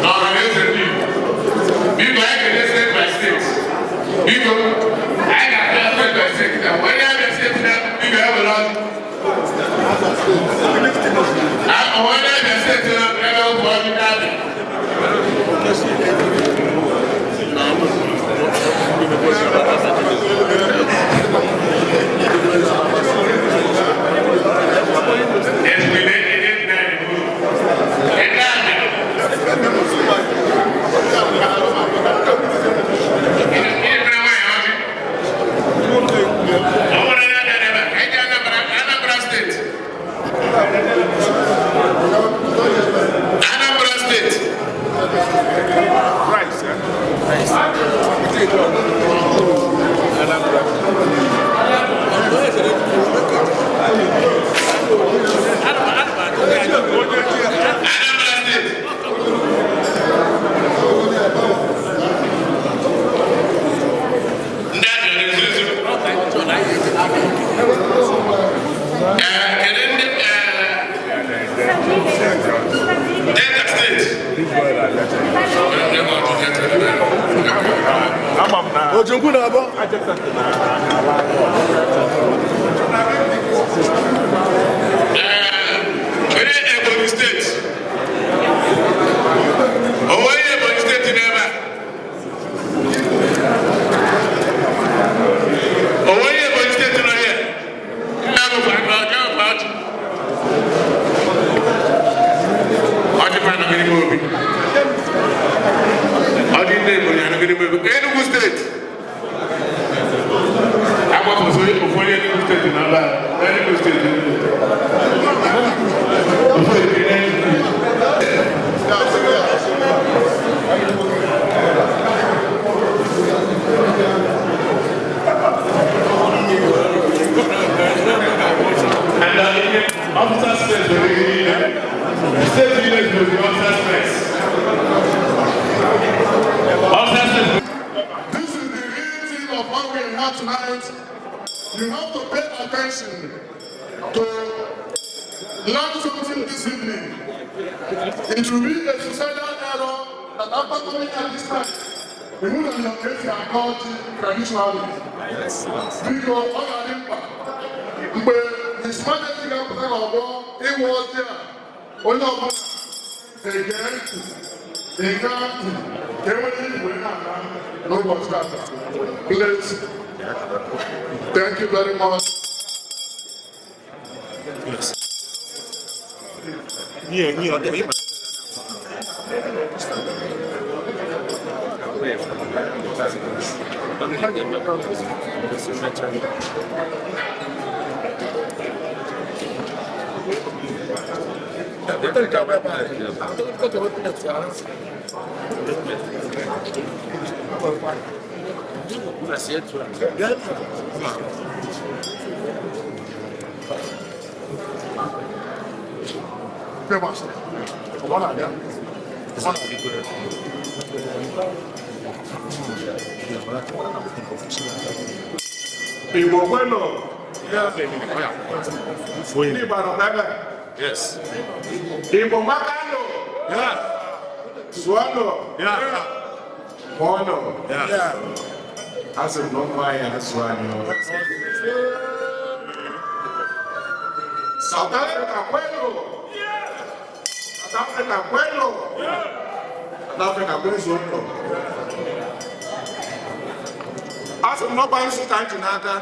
na Ọhanaeze ndị Igbo. Biko, anyị ga-eje state by state. Biko, anyị ga-abịa state by state. Na onye abịa steeti na biko ewere ọjị. Onye abịa steeti na ebe ọ bụ ọjị na-abịa. Anambra State. Anambra State. Anambra State. Ndị a bịara ezu ezu. Kedu ndị Delta State? Ojukwu na-abọ. Kedu Ebonyi Steeti? O nweghị Ebonyi Steeti n'ebe a? O nweghị Ebonyi Steeti nọ here? Ya bụ aka ọjọọ bụ ọjị. Ọjị ma anọgide m obi. Ọjị ndị Ebonyi anọgide m obi. Enugu Steeti. Agbapụ ofu onye Enugu Steeti n'ebe a. Enugu Steeti. Ofu onye Enugu Steeti. And officer space will be state unit will be officer space. Officer space. This is the real thing of what we have tonight. You have to pay attention to learn something this evening. It will be a suicidal error that after coming at this time, we would have not get called traditionally. Biko, ọ ga-adị mkpa mgbe His Majesty ga-apụta n'ọgbọ ịnwe ọjị a, onye ọbụla ga-ege ntị, ege ntị ka e nwere igwe na-aga n'ụbọchị tata. Please, thank you very much. Igbo kwenu. Ndị Igbo nọ n'ebe. Yes. Igbo makanụ. Sụọnụ. Mụọnụ. Asị m na ụmụ anyị asụ anyị. South Africa kwenu! South Africa kwenu! South Africa kwezuonu! A sị m n'ọkwa nzu ka m ji n'aka.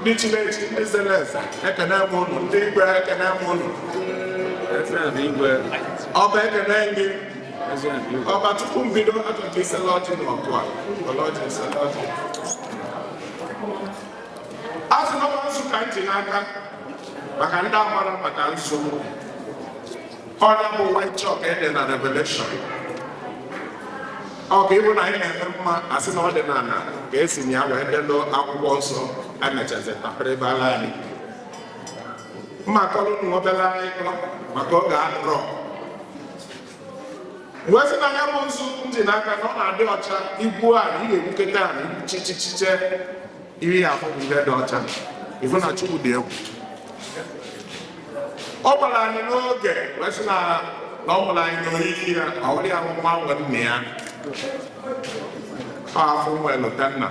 Ndị chiri echi, ndị zere eze, ekene m unu. Ndị igwe, ekene m unu. Ọba, ekene gị. Ọba, tupu m bido, achọrọ m isele ọjị n'ọkụ a. Were ọjị, isele ọjị. A sị n'ọkwa nzu ka m ji n'aka. Maka ndị amara maka nzu, ọnya bụ white chalk ede na Revelation. Ọ ka ịbụ na anyị na-eme mma, asị na ọ dị n'ala ka esi na ya wee delu akwụkwọ nsọ, emechazi tapịrịbala anyị. Mma akọrọ unu obere akụkọ maka oge adịrọ. Wee sị na ya bụ nzu m ji n'aka na ọ na-adị ọcha. Igwu a ị ga-egbukete a chichichiche iri ya afọ bụ ihe dị ọcha. Ịfụ na Chukwu dị egwu. Ọ gwara anyị n'oge wee sị na ọ mụrụ anyị n'oyiyi ya. Ọ wụrụ ya nwa nwe nna ya. Ọ afọ nwa elota nna.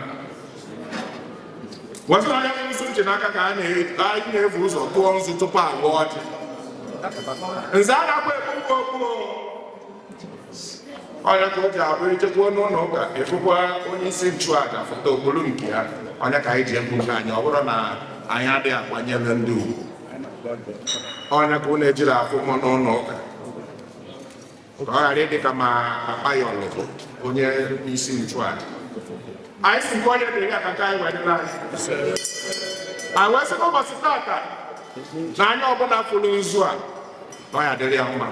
Wee sị na ya bụ nzu m ji n'aka ka anyị na-ebu ụzọ tụọ nzu tupu agụọ ọjị. Nze a na-akwa ekpu okpu ọnya ka o ji abụ ichekwuo n'ụlọ ụka, efukwa onye isi nchụaja foto okpuru nke ya. Ọnya ka anyị ji egwu nke anyị. Ọ bụrụ na anyị adịghị akwanyere ndị ugwu, ọnya ka unu ejiri afụ mụ n'ụlọ ụka, ka ọ ghara ịdị ka ma papa ya ọlụbụ onye isi nchụaja. Anyị si nke onye dịrị aka ka anyị wee dịrị anyị. Anyị wee sị n'ụbọchị tata na anya ọbụla fụrụ nzu a, na ọ ya dịrị ya mma.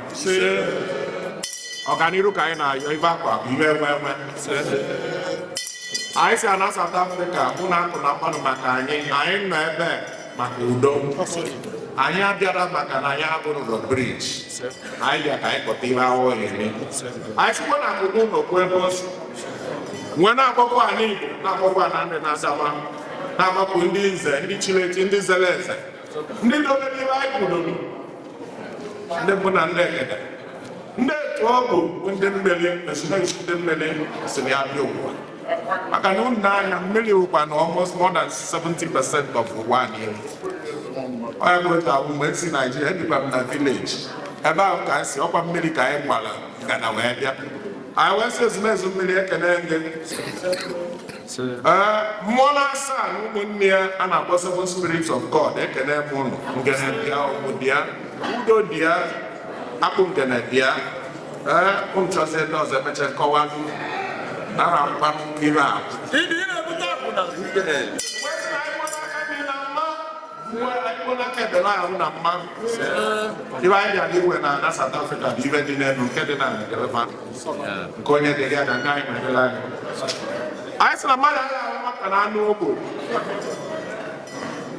Ọganiru ka anyị na-ayọ, ife akwa bụ ibe enwe enwe. Anyị si ana South Africa, ụnụ akụ na mmanụ maka anyị. Anyị nọ ebe maka udo. Anyị abịara maka na anyị abụrụ bridge. Anyị bịa ka anyị kpọta ihe ahụ eme. Anyị sikwa na akụkụ ụlọ kwuo ebe o si nwee na-agbakwa ala Igbo, na-agbakwa na ndị na-asama, na-agbapụ ndị nze, ndị chiri echi, ndị zere eze, ndị dobere ihe anyị kwudoro, ndị mbụ na ndị egede, ndị etu ọ bụ ndị mmiri, ezumezu ndị mmiri si na ya bịa ụwa. Maka na unu n'anya, mmiri wụkwa na almost more than 70% of ụwa niile. Onye bụ otu ahụ mgbe m si Naijiria, ebikwa m na village ebe ahụ ka m si. Ọkwa mmiri ka anyị gbara ngana wee bịa. Anyị wee sị ezumezu mmiri, ekene gị. Ee, mmụọ na-asaa na ụmụnne ya a na-akpọ Seven Spirits of God, ekene m ụnụ. Ngene bịa, ụmụ dị ya, udo dị ya, akpụ ngene dị ya. Ee, ụmụ chọzie ndị ọzọ emecha nkọwa na mkpa ihe a. N'aka ebele ahụ na mma ibe anyị bịara iwe na South Africa bụ ibe dị n'elu nke dị na ngalaba nke onye dị ya na nke anyị nwere anyị. Anyị sị na mmadụ agaghị ahụ maka na anụ ogbo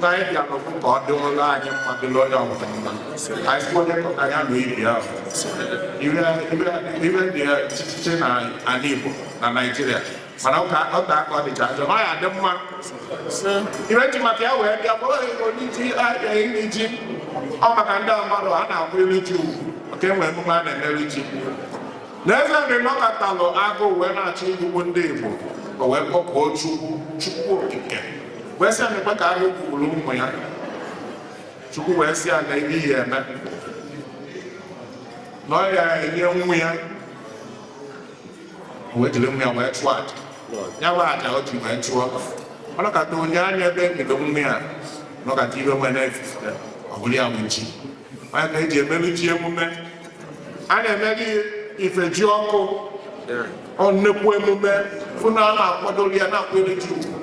na anyị bịara bụ ka ọ dị ụlọ anyị mma, dịrị onye ọbụla mma. Anyị sị onye kọta ya na ibi ahụ ibe dị echiche na ala Igbo na Naịjirịa, mana ọ ka aka ọ dịcha njọ na ọ ya dị mma. Ibe ji maka ya wee bịa bụrụ onye ji ahịa iri ji ọ maka ndị mmadụ a na-akwụ ilu ji ugwu, maka enwe emume a na-emeri ji na eze nri. Nọkọtalụ agụụ wee na-achọ igbugbu ndị Igbo, o wee kpọpụo Chukwu, Chukwu Okike, wee sị ya na-ekwe ka agụụ gbugburu ụmụ ya. Chukwu wee sị ya na ihe ya eme na ọ ya enye nwa ya, wee jiri nwa ya wee chụọ aja. Ya bụ aja o ji wee chụọ, ọ nọkọta onye anya ebe ebido nwa ya nọkọta ibe nwe na-efufe, ọ bụrụ ya bụ ji. Onye ka eji emelu ji emume a na-emeli ife ji ọkụ. Ọ nnekwu emume fụ na a na-akwadoro ya na-akwere ji ugwu.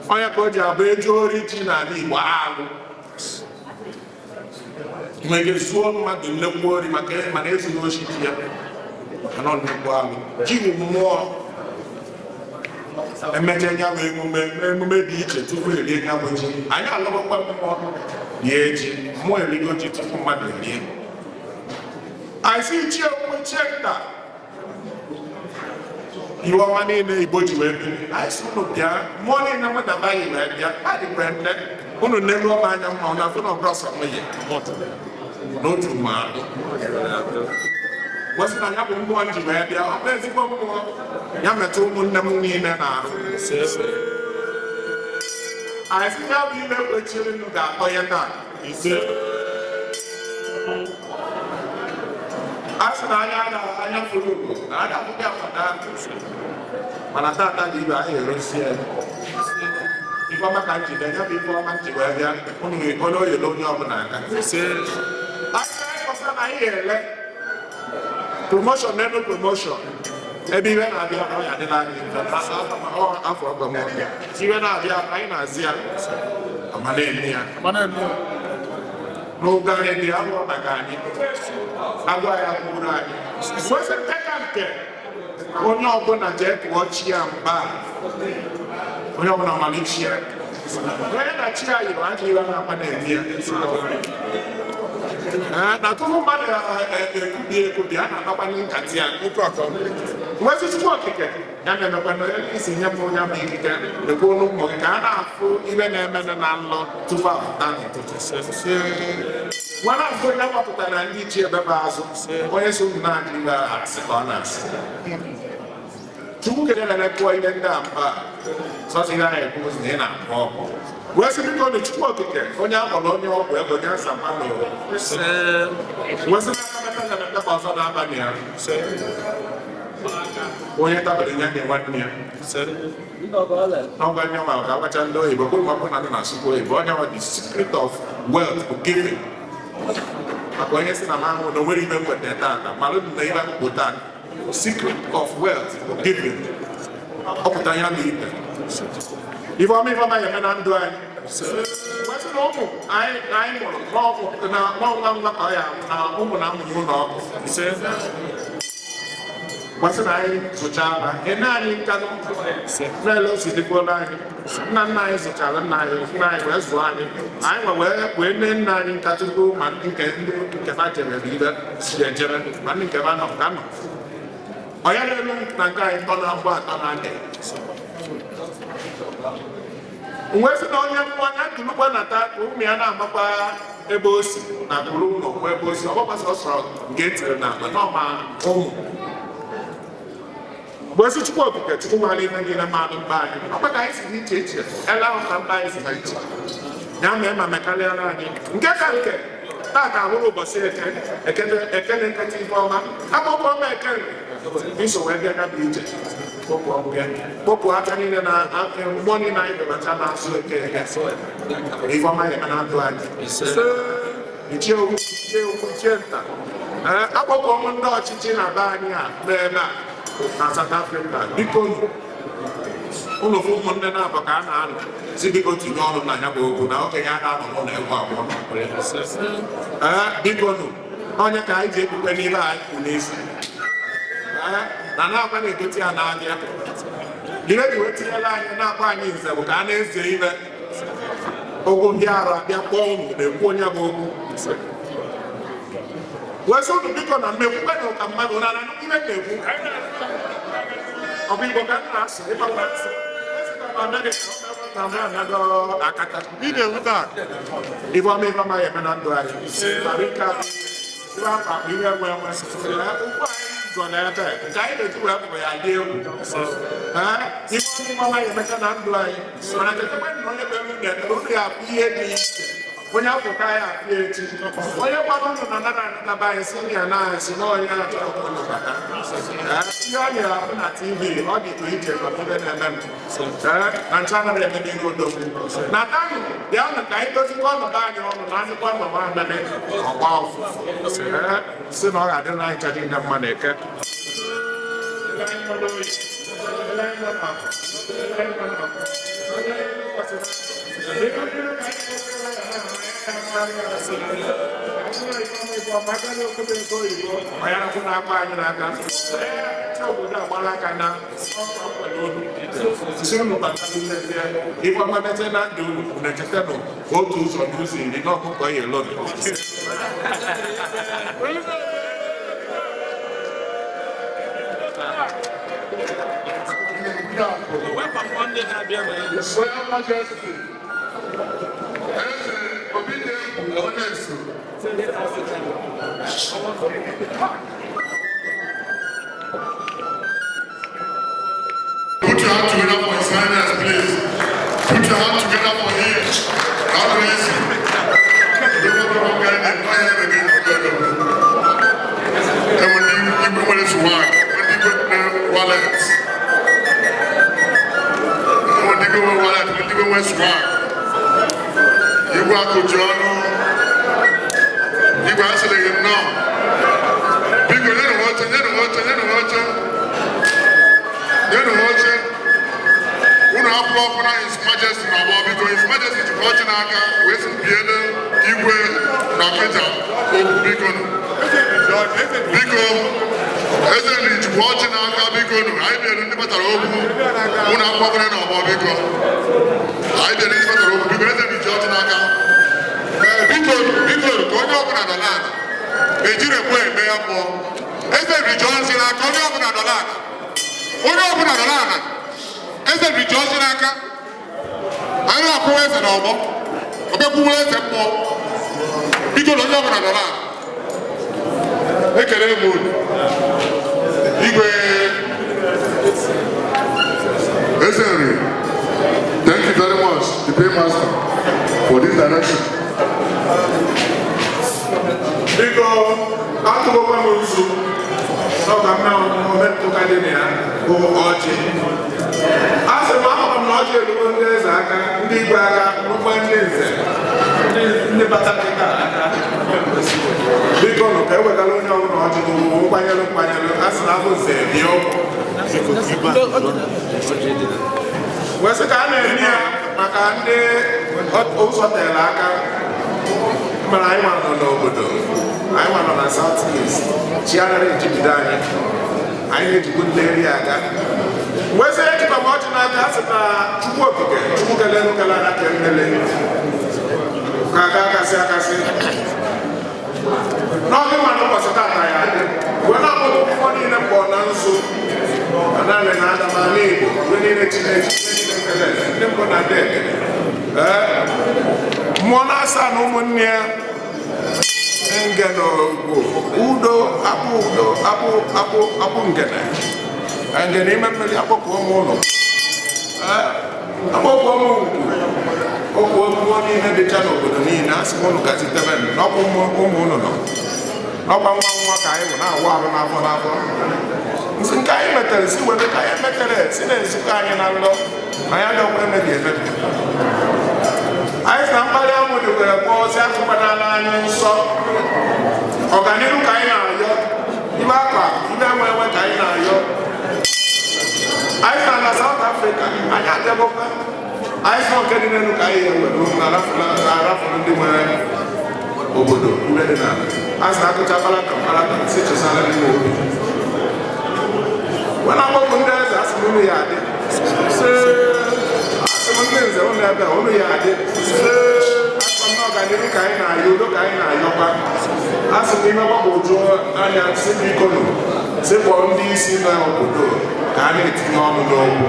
Onye ka o ji abụ eji ori ji n'ala Igbo, alụ nwere zuo mmadụ nnekwu ori maka mana ezughị oshi ji ya anọ nnekwu alụ. Ji bụ mmụọ. Emecha ya bụ emume emume dị iche tupu erie ya bụ ji. Anyị alụgbakwa mmụọ rie ji, mmụọ erigo ji tupu mmadụ erie. Anyị si ichie okwu ichie nta iwe ọma niile Igbo ji wee biri. Anyị sị unu bịa, mmụọ niile mụ na baghị wee bịa adịkwa nne unu n'elu ọma anya mma unu afụ na ọbụrụ ọsọ nwunye n'otu ma alụ wesị na ya bụ mmụọ m ji wee bịa. Ọ bụ ezigbo mmụọ ya metụ ụmụnne m niile na-arụ. Anyị sị ya bụ ile kwechiri nnu ga-atọ ya taa. A sị na anya na anya furu ugo na a ga-afụ ya fada, mana tata dị ibe anyị erosi ya. Ife ọma ka m ji bịa, ya bụ ife ọma m ji wee bịa. Unu onye oyele onye ọbụla aka anyị kọsa na anyị ele promotion n'elu promotion. Ebe iwe na-abịa na ọya adịla anyị mfe. Afọ ọgọ m iwe na-abịa, anyị na-azị ya ama na-eme ya n'oge anyị dị abụọ maka anyị agụ anyị akwụrụ anyị kwesị nke ka nke. Onye ọbụla jee tụọ chi ya mba, onye ọbụla malichi ya, onye na chi ya yiri ajọ iwe na-akpa na-eme ya. Na tupu mmadụ ekubi ekubi, a na-akpakwa nkata ya. Nwezi Chukwu Okike ya na-emekwa na isi nye m onye bụ ikike ekwu olu ụmụ gị ka a na-afụ ibe na-eme na nlọ tupu apụta n'ụtụtụ. Nwa na-afụ onye gbapụtara ndị ichie ebe bụ azụ onye so unu na-adị ibe asị ka ọ na-asị. Chukwu kere na kụọ ihe ndị a mba sọsọ ihe anyị ekwu na ị na-akpọ ọgwụ wee sị, biko na Chukwu Okike onye akpọrọ onye ọgwụ ego onye asa mmadụ wee sị n'aka mepere na mepere ọzọ na-abalị ya, onye tabere ya nye nwanne ya n'ọgwa nye nwa ka agwacha ndị oyibo kwuru ma ọ bụ na ndị na-asụkwa oyibo. Onye nwa, the secret of wealth bụ giving, maka onye si na mahụ na o nwere ime nweta tata malụ na ibe akwụkwọ tata. Secret of wealth bụ giving. Ọ pụta ya na ibe ife ọma, ife ọma ya eme na ndụ anyị. Wesị na ụmụ anyị anyị mụrụ n'ọgwụ na n'ọnwa nwa ka ọ ya na ụmụ na amụ n'ụlọ ọgwụ. Gbasị na anyị zụchara ene anyị nkanụ na-ele osi dịkwuola anyị. Nna nna anyị zụchara nna anyị, nna anyị wee zụọ anyị, anyị nwe wee wee nne nna anyị nka tupu ma ndị nke ndị nke ha jere ibe si ejere ma ndị nke ha nọ ka nọ ọya n'elu na nke anyị tọ na agbụ atọ na adị. Wee sị na onye mmụọ ya tulukwa na ta ka ụmụ ya na-amakwa ebe o si na tụrụ ụlọ kwụ ebe o si. Ọ bụkwa sọsọ nke e tiri na akpa na ọma ụmụ mgbe esi. Chukwu Okike, Chukwu mara ihe niile, mmadụ mba anyị ọkwa ka anyị si dị iche iche ele ahụ ka mba anyị si dị iche ya mee ma mekarịara anyị nke ka nke tata ahụrụ ụbọchị eke eke eke na-eketa ife ọma akpọkọ ọma eke iso wee bịa gabụ ije kpọpụ ọgwụ ya, kpọpụ aka niile na mmụọ niile anyị bebata na-azụ eke eke. Ife ọma ya eme na ndụ anyị. Ichie okwu, ichie okwu, ichie nta. Ee, akpọkọ m ndị ọchịchị na be anyị a na-eme a na South Africa, biko ụlọ fụ ụmụnne na-abụ ka a na-anọ si biko tinye ọnụ na ya bụ okwu na okenye a na-anọ n'ụlọ egwu abụọ. Ee, biko nụ, onye ka anyị ji ekpukpe n'ile anyị kwụ n'isi. Ee, na na-akwa na-egote ya n'ahịa ihe ji wee tinyela anyị na-akpọ anyị nze bụ ka a na-eze ime okwu ndị ara bịa kpọọ unu na-ekwu onye bụ okwu wee sị unu biko na mmekwukwe na ụka mmadụ na na ihe na-ekwu. Ọ bụ Igbo ka m na-asụ ịgbanwe asụ akata ife ọma, ife ọma ya eme na ndụ anyị. Barika ife akpa akpa ihe nwe nwe ụkwụ anyị zọ n'ebe nke anyị na-eji wee pụrụ ya dị egwu. Ee, ife ọma ya emecha na ndụ anyị, mana chetakwa na onye kpere unu ekpere unu ya afụ ihe dị iche, onye afụka ya afụ echi, onye gwara unu na nara anataba anyị si ya na anyị si na onye achọrọ ka unu bata. Ihe ọ nyere afụ na TV ọ dịtụ iche maka ebe na-eme m. Ee, na ncha anaghị eme n'ihu odogwu na tanụ bịanụ ka anyị dozikwa ọnọdụ anyị ọnụ na anyịkwa mama ameme ọgba ọfụfụ. Ee, si na ọ ga-adị na anyị ncha niile mma na eke. Ife ọma mete na ndụ unu na-echeta nụ otu ụzọ n'ụzọ 10 n'ọkụkọ ya elo. His Royal Majesty, Eze Obidegwu Onesu. Put your hand together for His Highness, please. Put your hand together for him. God bless you. Swag, ndị igwe nwe wallet. Ndị igwe nwe wallet, ndị igwe nwe swag. Igwe akụji ọnụ. Igwe asịrị gị nnọọ. Biko nyenụ m oche, nyenụ m oche, nyenụ m oche. Nyenụ m oche. Unu akwụrụ ọkụ na His Majesty na ọgbọ. Biko, His Majesty jikwa ọchị n'aka wee sị biele igwe na Ọkịja okwu. Biko nụ. Biko, eze nri jikwa ọchị n'aka. Biko nụ, anyị bielu ndị kpatara okwu. Unu akwụkwọ na ọgbọ. Biko, anyị bielu ndị kpatara okwu. Biko, eze nri ji ọchị n'aka. Biko, biko, ka onye ọbụla nọ n'ala. Ejiri ekwe eme ya mmụọ. Eze nri ji ọjị n'aka. Onye ọbụla nọ n'ala, onye ọbụla nọ n'ala. Eze nri ji ọjị n'aka. Anyị na-akwụwa eze n'ọgbọ, ọbịakwuwe eze mmụọ. Biko na onye ọbụla nọ n'ala. Ekele m unu, igwe. Eze nri, thank you very much, the paymaster, for this direction. Biko, atụgokwa m nzu n'ọka mma. Ometụka dị na ya bụ ọjị. A sị m, ahụrụ m na ọjị erugo ndị eze aka, ndị igwe aka, rukwa ndị nze, ndị bata kịta aka. Biko nụ, ka e wegara onye ọbụla ọjị n'ugwu nkwanyere nkwanyere. A sị na abụ nze bịa okwu wee sị ka a na-eme ya maka ndị ụzọ tere aka. Mana anyị nwa nọ n'obodo, anyị nwa nọ na South East, chi anaghị ejibido anyị, anyị na-ejikwu ndị nri aga. Wee sị, ejikwa m ọjị n'aka. A sị na Chukwu Okike, Chukwu kelelu kele anya ke mmele ka aka akasị akasị n'ọdị mma n'ụbọchị tata ya adị wee na-akpọta akwụkwọ niile mkpọ na nzu na naanị na adamala Igbo, ihe niile Chineke niile kele ndị mbụ na ndị ekele. Ee, mmụọ na-asa na ụmụnne ya ngene ogbo udo akpụ udo akpụ akpụ akpụ ngene ngene ime mmiri. Akpọkọ ụmụ ụlọ, akpọkọ ụmụ ngwu okwu mmụọ niile dịcha n'obodo niile. A sị m ụnụ gazitebe n'ọkwa ụmụ ụnụ nọ n'ọkwa nwa nwa ka anyị bụ na-awụ arụ n'afọ n'afọ. Nsị nke anyị metere si were ka anyị metere si na-ezukọ anyị na nlọ na ya dọkwa emebi emebi. Anyị sị na mkparị amụ dịkwere kpọọ si atụkwanala anyị nsọ. Ọganihu ka anyị na-ayọ, ibe akwa ibe enwe enwe ka anyị na-ayọ. Anyị sị na na South Africa anyị adịbụkwa. Anyị sị nke dị n'elu ka anyị ewere na arafụrụ ndị nwere obodo ibe dị n'ala. A sị na akụcha palata palata si chesara n'ime obi wee na-agbapụ ndị eze. Asị m unu ya adị. Asị m ndị nze, unu ebe unu ya adị. Asị m na ọganihu ka anyị na-ayọ, udo ka anyị na-ayọkwa. Asị m ime gbagwoju anya si biko nụ, si kpọọ ndị isi n'obodo ka a na-etinye ọnụ n'okwu.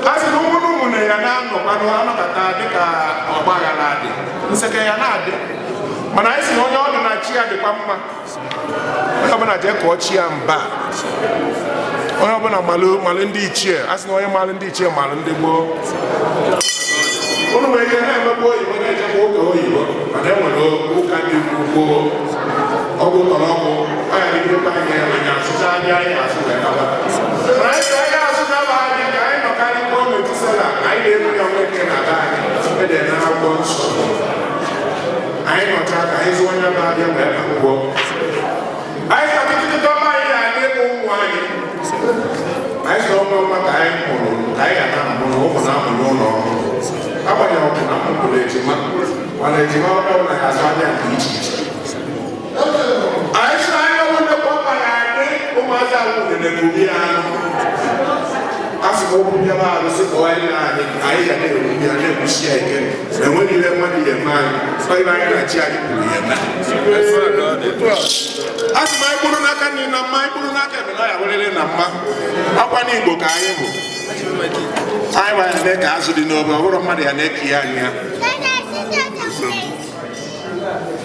A sị na ụmụ na ụmụnne ya na-anọkwanụ anọkọta dịka ọgbaghara dị, nseke ya na-adị. Mana anyị sị na onye ọ dị na chi ya dịkwa mma. Onye ọbụla jee kọọ chi ya mba. Onye ọbụla malụ malụ ndị ichie. A sị na onye malụ ndị ichie malụ ndị gboo. Ụnụ nwere ike na-emekwa oyibo, na-ejekwa ụka oyibo, mana e nwere ụka dị gboo. Ọgwụ tọrọ ọgwụ ọ ya dịgidekwa anyị anyị asụcha anya anyị asụ wee gaba. Mana anyị sị anyị asụ gaba anyị ka anyị nọkarịkwa Metusela. Anyị na-eru ya nweke na be anyị ede na akwụkwọ nsọ. Anyị nọcha ka anyị zụọ onye na-abịa wee akwụkwọ. Anyị sị ọtụtụ ọma anyị na-adị bụ ụmụ anyị. Anyị sị ọnwa ọma ka anyị mụrụ ka anyị ga na-amụ na ụmụ na-amụ n'ụlọ ọrụ. Agbanyeghị ọbụ na mụpụrụ ejima, mana ejima onye ọbụla ga-azụ anya nke iche iche. Anyị sị anyị ọbụ nnekwu ọkpa ya adị ụmụazị ahụ na-ekwu ya anụ. A sị na okwu bịaba arụ sị kọwa anyị na anyị anyị ga na-ekwu ya, na-ekwusi ya ike na enweghị ihe mmadụ ya eme anyị. Ọ ibe anyị na chi anyị kwuru ya eme. A sị m anyị kpụrụ n'aka nri na mma, anyị kpụrụ n'aka ebe na ya werere na mma. Ọkwa n'Igbo ka anyị bụ. Anyị gbara ya ka azụ dị n'obe. Ọ bụrụ mmadụ ya na-eke ya anyị ya.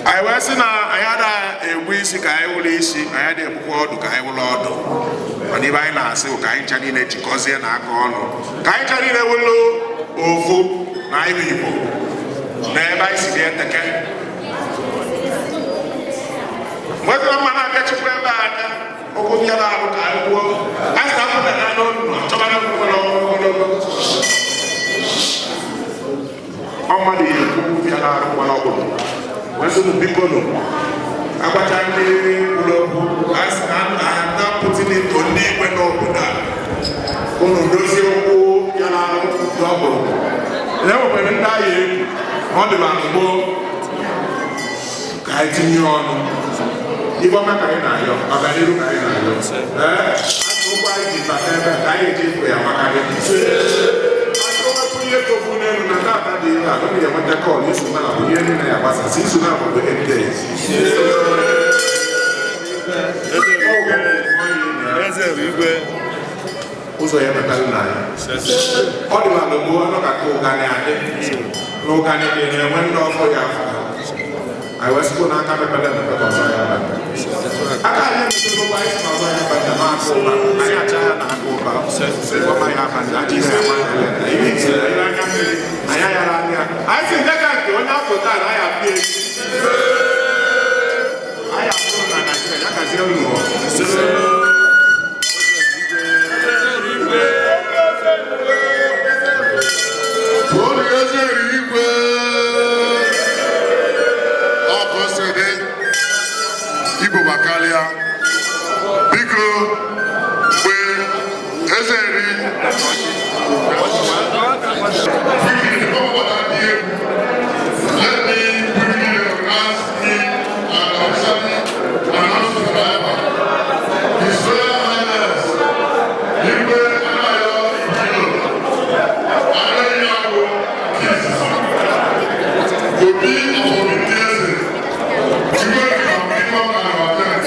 Anyị wee sị na anyị ada egbu isi ka anyị wụrụ isi, anyị ada egbukwa ọdụ ka anyị wụrụ ọdụ. Mana ibe anyị na-asị bụ ka anyị ncha niile jikọzie na aka ọnụ, ka anyị ncha niile wụrụ ofu na anyị bụ Igbo na ebe anyị si dị eteke. Mgbe mma na-abịa Chukwu ebe a Okwu bịara arụ ka anyị kwuo. Anyị sị akwụ na n'ọnụ chọbara nwere ogologo. Ọ mmadụ yi ekwu bịara arụ nwere ọkpụrụ. Wee sị unu biko nụ. Agbacha ndị kwuru okwu, a sị na I am now putting it to ndị igwe n'obodo a. Unu dozie okwu bịara arụ n'ọkpụrụ. E nwekwara ndị agha egwu, ọ dịba gboo ka anyị tinye ọnụ. Ife ọma ka anyị na-ayọ, ọganihu ka anyị na-ayọ. Ee, okwu anyị ji bata ebe a ka anyị eji ịfụ ya maka gị. Atụmatụ ihe tofu n'elu na tata dị ihe a, ọ ga-enweta call izu na abụ ihe niile ya gbasasị izu na abụ bụ 8 days. Eze igwe. Ụzọ ya mepere na ya. Ọ dị na gboo anọkata ụganị adị na ụganị dị na-enwe ndị ọzọ ya afọ. Anyị wee sịkwa n'aka mepere emepe ka ọzọ ya bata. Aka anyị emepegokwa, anyị sị na ọzọ ya bata ma aka ụba. Anyị acha ya na aka ụba. Ọma ya abata, aja ihe ya nwanne ya. Ihe itiri ihe anya mmiri, anyị ayara anya. Anyị sị nke ka nke onye afọ taa na anyị apịa echi. Anyị afụrụ na Naịjirịa ya gazie unu. Tụọnụ eze igwe. Ọ ka o si dị. Igbo gbakarịa. Biko, mgbe eze nri. Quickly, let me quickly recognize him and officially announce his arrival. His Royal Highness, Igwe Anayo Ibino, Anayawo Kiss, Obi of Obitieze, Igwe of Imam and Oten.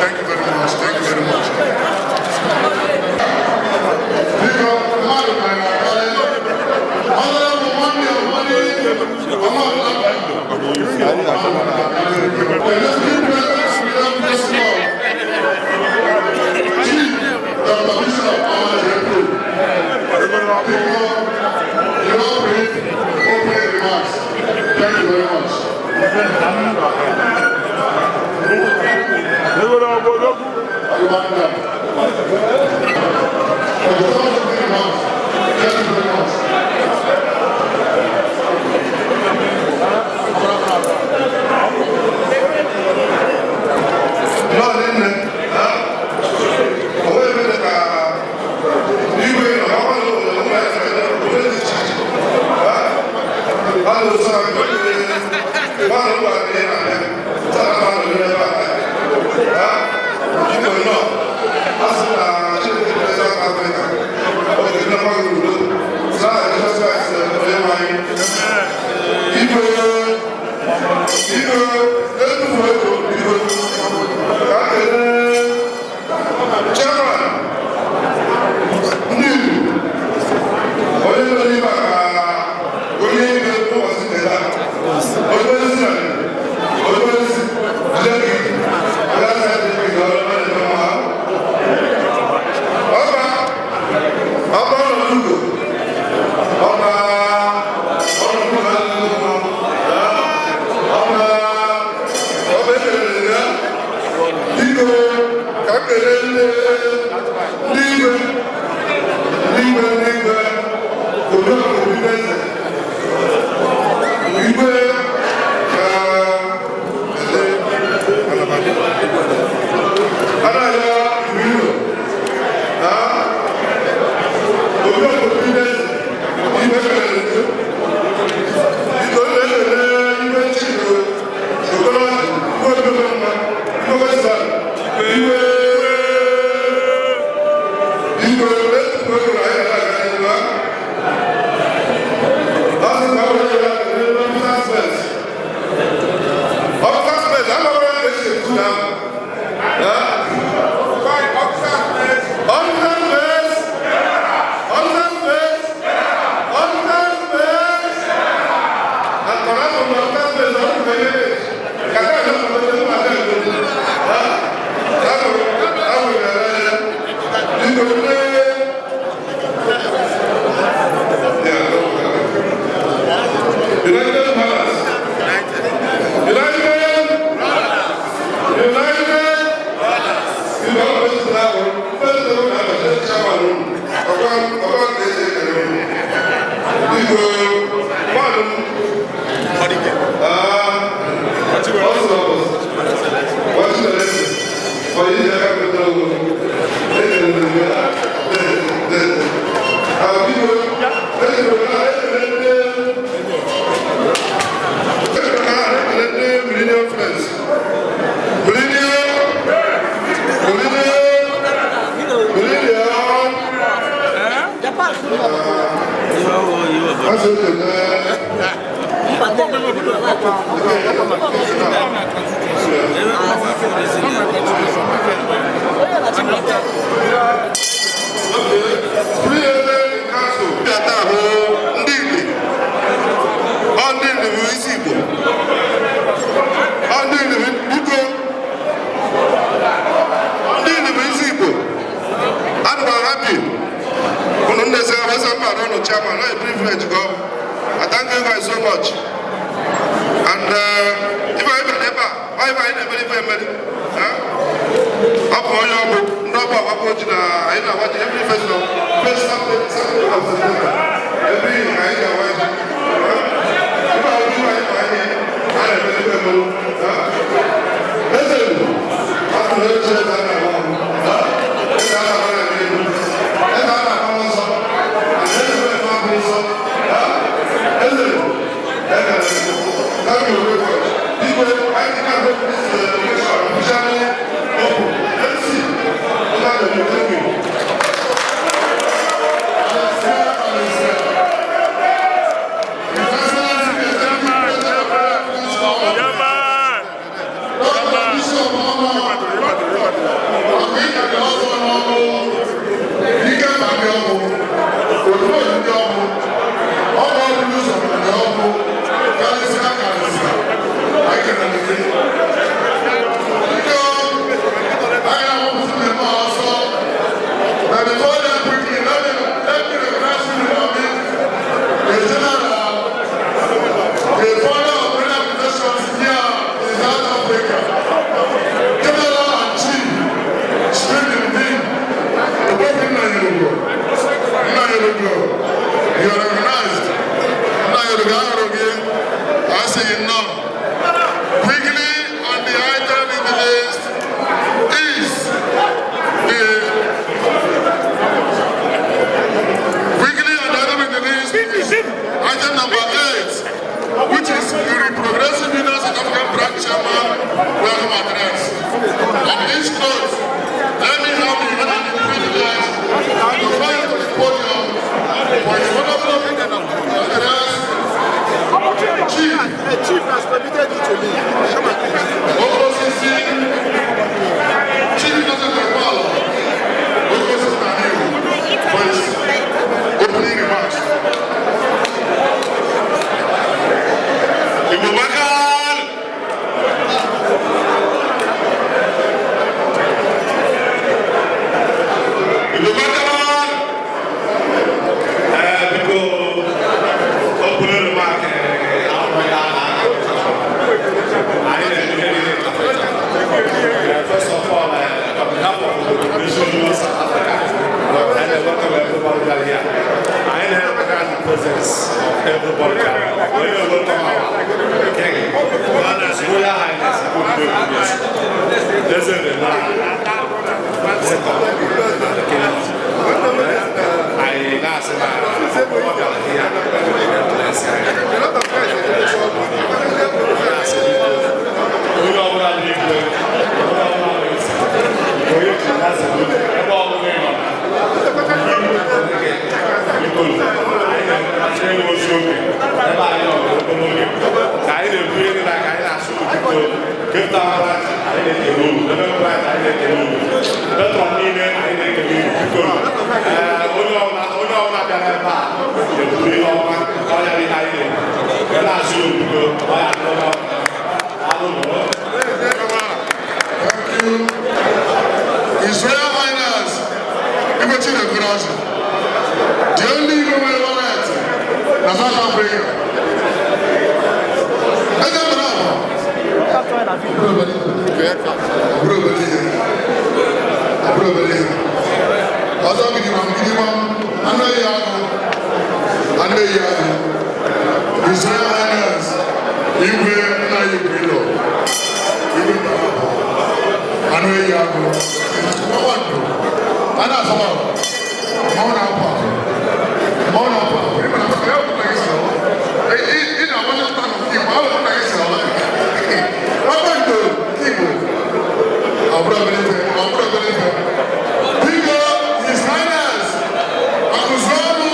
Thank you very much. Thank you very much. Biko, mmadụ karịrị akarị. Honorable Monday Monday, Thank you very much. Ekele gị. Biko, anyị na-akwụsị mmemme a ọsọ. But before that, quickly, let me recognize you the general, the founder of Brilliant Nations here in South Africa, General and Chief Stephen Dean, the both Nna Yelugo. Nna Yelugo, you are recognized. Nna Yelugo, ahụrụ gị, I say you know. Quickly, on the item in the list is the quickly on the item in the list, item number 8, which is the Progressive Union South African Branch Chairman welcome address. On this note, let me have the honor and privilege to call you to the podium for his wonderful address. Chief. The chief has permitted you to leave. Come and Okosisi, Chief Innocent Ekwalo, Okosisi Naniu, for his opening remarks. Igbo gbakọọ! Igbo gbakọọ! Ee, biko, opening remark, ahụhụ ya na anyị na-eme ihe niile. First of all, on behalf of the Progressive Union South Africa, I welcome everybody that here. I recognize the presence of everybody here. We welcome our king, known as Royal Highness Igwe Eze Nna Second na the kingdom. Anyị na-asị na ọ bịara here, bless anyị. Na-asị biko, onye ọbụla n'igwe, onye ọbụla n'isi, onye ji ya zere ebe ọbụla ị nọ biko, anyị na-enwe ozi oge ebe anyị nọ ogologo oge ka anyị na-ebu ihe niile ka anyị na-asụ. Biko, Cape Town branch, anyị na-ekele unu. Durban branch, anyị na-ekele unu. Patron niile, anyị na-ekele unu. Biko, ee, onye ọbụla bịara ebe a na-eburu ihe ọma. Ọya bụ ihe anyị na-ekwu wee na-asụ unu. Biko, ọya dị onye ọbụla alụ nụrụ. Thank you. His Royal Highness, Igwe Chinekwuraji, the only Igwe nwere wallet na South Africa. Eze mere abụ. Ọ bụrụ obere ihe. Ọ bụrụ obere ihe. Ọzọ gidigbam gidigbam, anụ ehi agụ, anụ ehi agụ. His Royal Highness, Igwe Nnayi Igwe Igwe mere abụ. Anụ ehi agụ. Kpakpando. A na-asọba mmanwụ na-apụ apụ. Mmanwụ na-apụ apụ. Ị ma na ya bụ nna gị si ọwa. Ị na-agbanye nta nke Igbo, ọ bụ nna gị si ọwa. Kpakpando nke Igbo. Ọ bụrụ obere ife, ọ bụrụ obere ife. Biko, His Highness, akụziri ọnụ.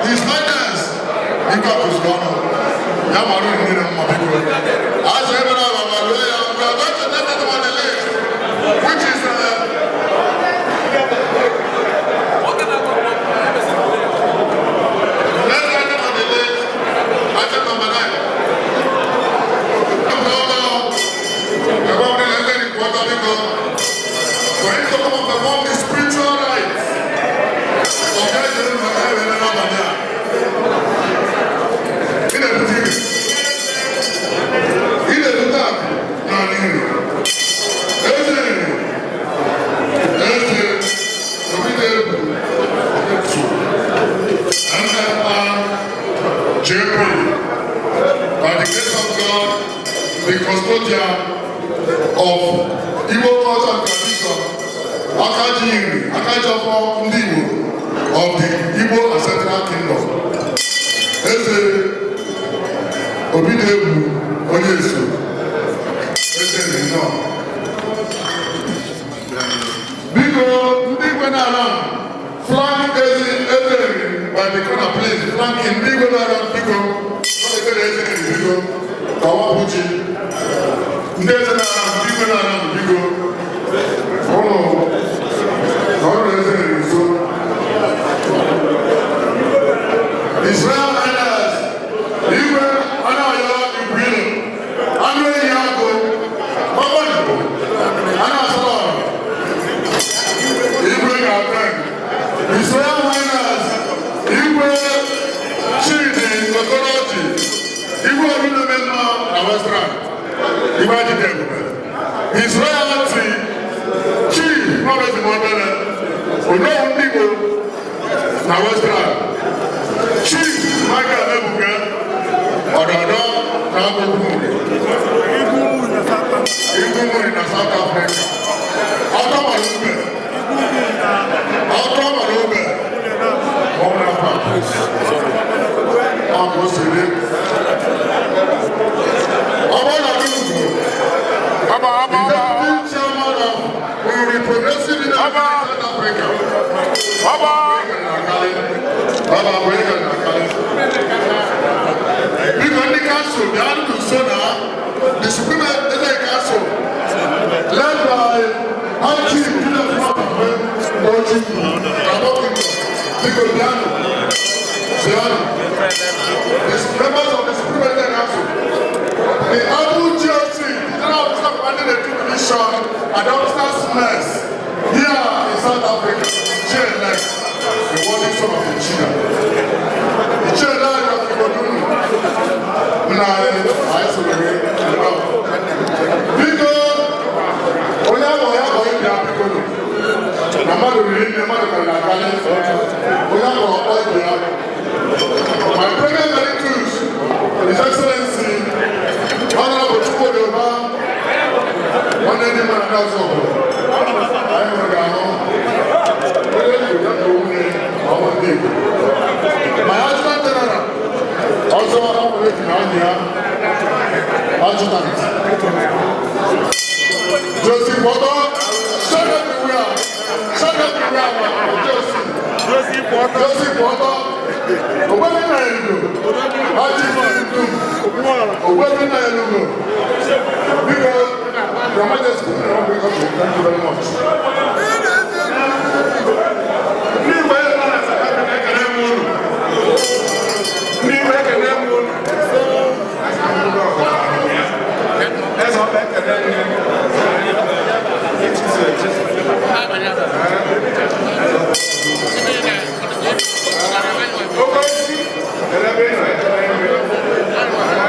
His Highness, biko, akụziri ọnụ. Ya mara unu niile mma, biko. Azụ ebe na aba ma ruo ya, we are going to take it on the list, which is next item on the list, item number 9. Ebe ọ bụla eze kwọta, biko, for him to come and perform the spiritual rites of eze ewere n'abalị a. Ị na-ebute iri, ị na-ebute akụ n'ala iri. Eze iri, Eze Obidiegwu Otu, MFR JP, by the grace of God, the custodian of Igbo culture and tradition, Akaji Iri, Akaji Ọfọ ndị Igbo of the Igbo Ancestral Kingdom. Eze Obidiegwu onye so, Eze nnọọ. Biko, ndị igwe na-ara, flank eze eze by the corner, please. Flank him. Ndị igwe na-ara, biko, ọ na-ekpere eze, biko, ka ọ wapụ ji. Ndị eze na-ara, ndị igwe na-ara, biko, ụnụ na ọrụ eze nso. His Royal Highness, Igwe Anayo Igwilo. Na Western, Chief Michael Ebuka, Ọ̀dọ̀dọ̀ na Agbogbo Igwu Muri na South Africa. Ọtọ mara ube. Ọtọ mara ube. Ọmụna pa. Ọ bụ osiri. Ọmọ na ugwu. Ọba ọba ọba. Deputy Chairman of Uri Progressive Leader of South Africa. Ọba. Ọba bụ ego na akali. Biko ndị council bịa nso na the Supreme Eze Council led by High Chief Julius Nwabakwe Oji Abokito. Biko bịanụ. Bịanụ. The members of the Supreme Eze Council. The Abu GOC, the General Officer commanding the 2 Division and Officers Mess here in South Africa, Ichie-elect, the worthy son of Ichia. Ichie-elect of Igodunu, nna anyị anyị sonyere nnọọ. Biko, onye ahụ ya bụ ịbịa biko nụ. Na mmadụ riri nne, mmadụ karịrị akarị. Onye ahụ ọkpọ ịbịa. My Premier Emeritus, His Excellency, Honorable Chukwudi Oba, nwanne ndị mmadụ ndị ọzọ obodo. Anyị nwere ga-ahụ. Onye Igbo ya bụ nwunye ma ọ bụ ndị Igbo. My Adjutant General, ọzọ ahụrụ efi na ọnyị ya, Adjutant. Joseph Odo, shout everywhere, shout everywhere, Joseph. Joseph Odo, Ogbebi na Elugo, Achịfọ Elugo, Ogbebi na Elugo. Biko, Your Majesty, thank you very much. Ndị Igbo ebe na South Africa ekele m unu. Ndị Igbo ekele m unu. Eze ọba ekele m unu. Oke osisi, elebe ị nọ ekele m unu.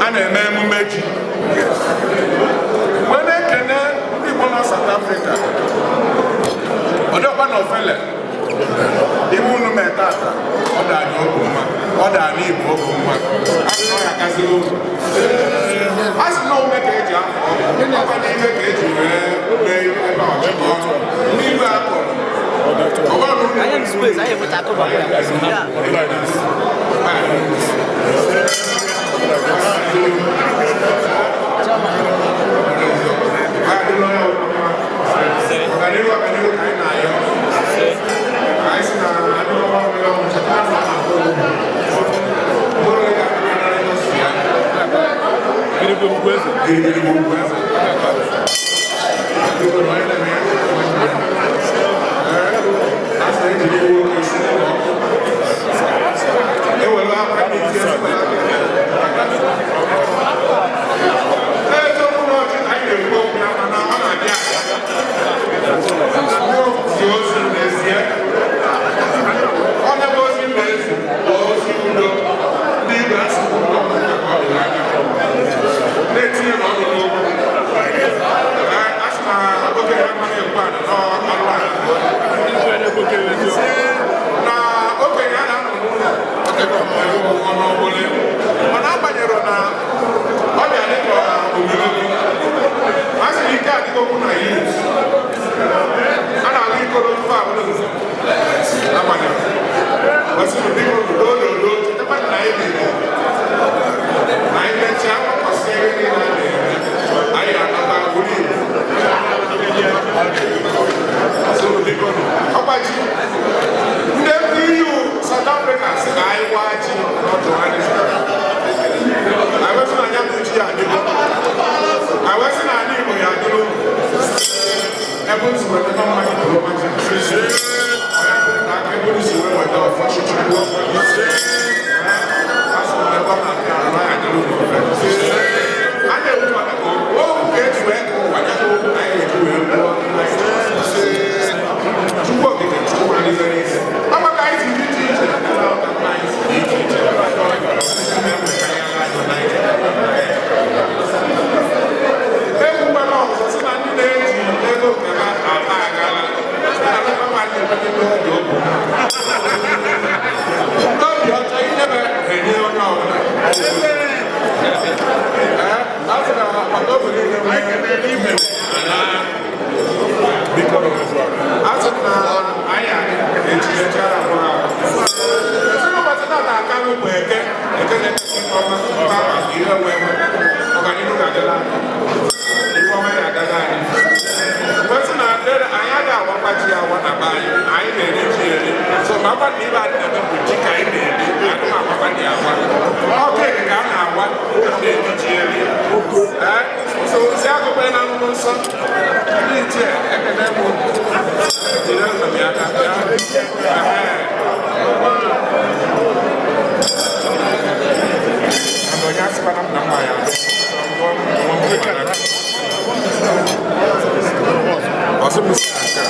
A na-eme emume ji wee na-ekene ndị Igbo nọ South Africa ọdọkwa na ofele iwe unu mee tata ọ dị anyị obi mma ọ dị anyị Igbo obi mma a sị na ọ ya akaziri unu a sị na ume ka eji afọ ọkwa na ihe ka eji wee mee ebe ọchịkọ ọnụ ndị Igbo akọrọ South Africa sị na anyị waa ji na Johannesburg. Anyị wee sị na anya bụ ji ya adịgo. Anyị wee sị na ala Igbo ya adịgo. ọma mba ihe enwe enwe ọganihu ga-adịla anyị, ife ọma ya agala anyị. Mgbe sị na anyị adịghị awakwa ji awa na be anyị, anyị na-eri ji eri. So ma agwa na ibe anyị na-eme bụ ji ka anyị na-eri, anyị na-agbakwa dị awa. Ọ keeki ka a na-awa, a na-eri ji eri. So si akụkọ na nnụnụ nsọ ndị ichie ekene m jiri nna m ya aka bịa. And onye asịkwana m na mma ya ọsị m si aka.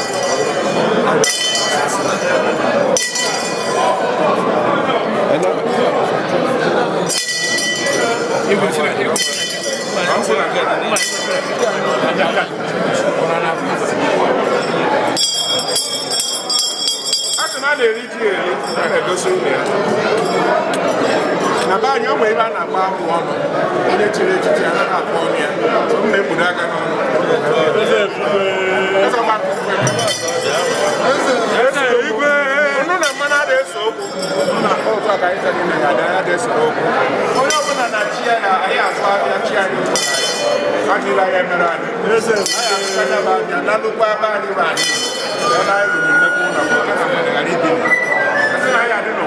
A sị na a na-eri ji eri, a na-egosi ụlọ ya. Na be anyị, o nwere ebe a na-akpọ akwụ ọnụ. Onye chiri echichi anaghị akpọ ọnụ ya. So m na-ekpudo aka n'ọnụ. Eze ọgba eze igwe nnu na mmanụ adịghị ese okwu. Na otu a ka anyị chọrọ ime ka anyị adịghị ese okwu. Onye ọbụla na chi ya anyị azụ ahịa chi anyị ụzọ anyị ile anyị emere anyị. Anyị azụta bụ abịa na nnukwu ebe anyị bụ anyị. Ebe anyị ruru nnukwu ụlọ ka oke na mmadụ ghara ibi. Ezi na anyị adị nọ.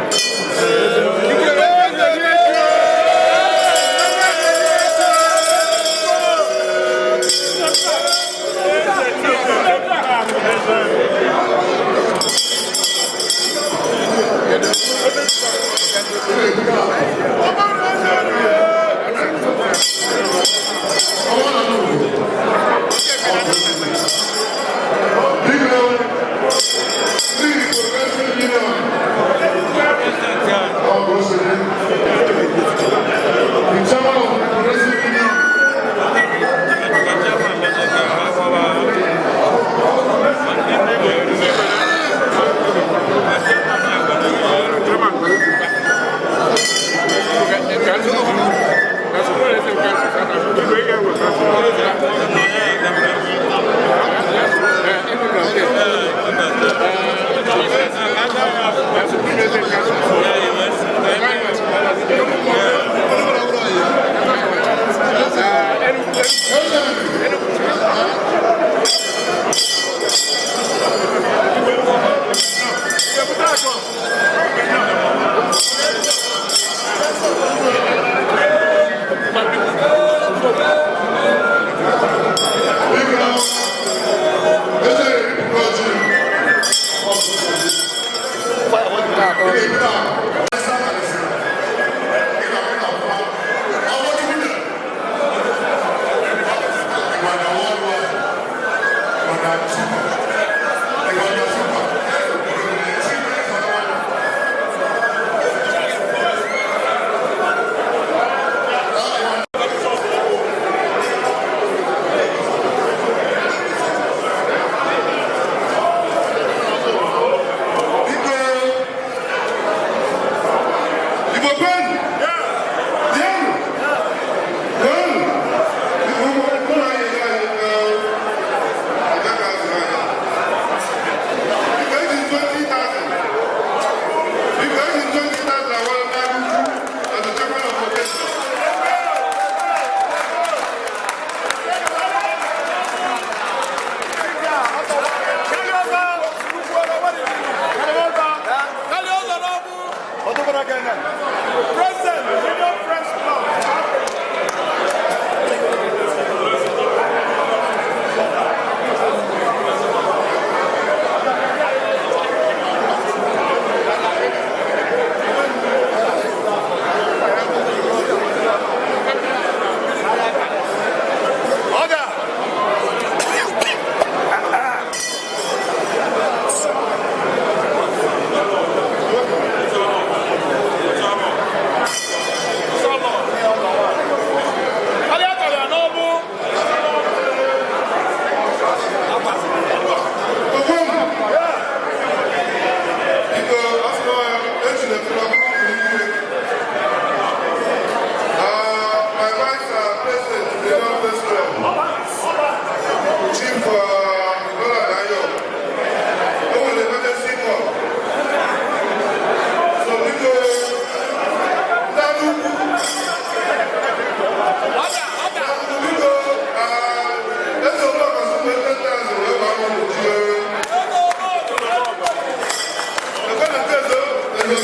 Thank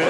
you.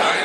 Anyị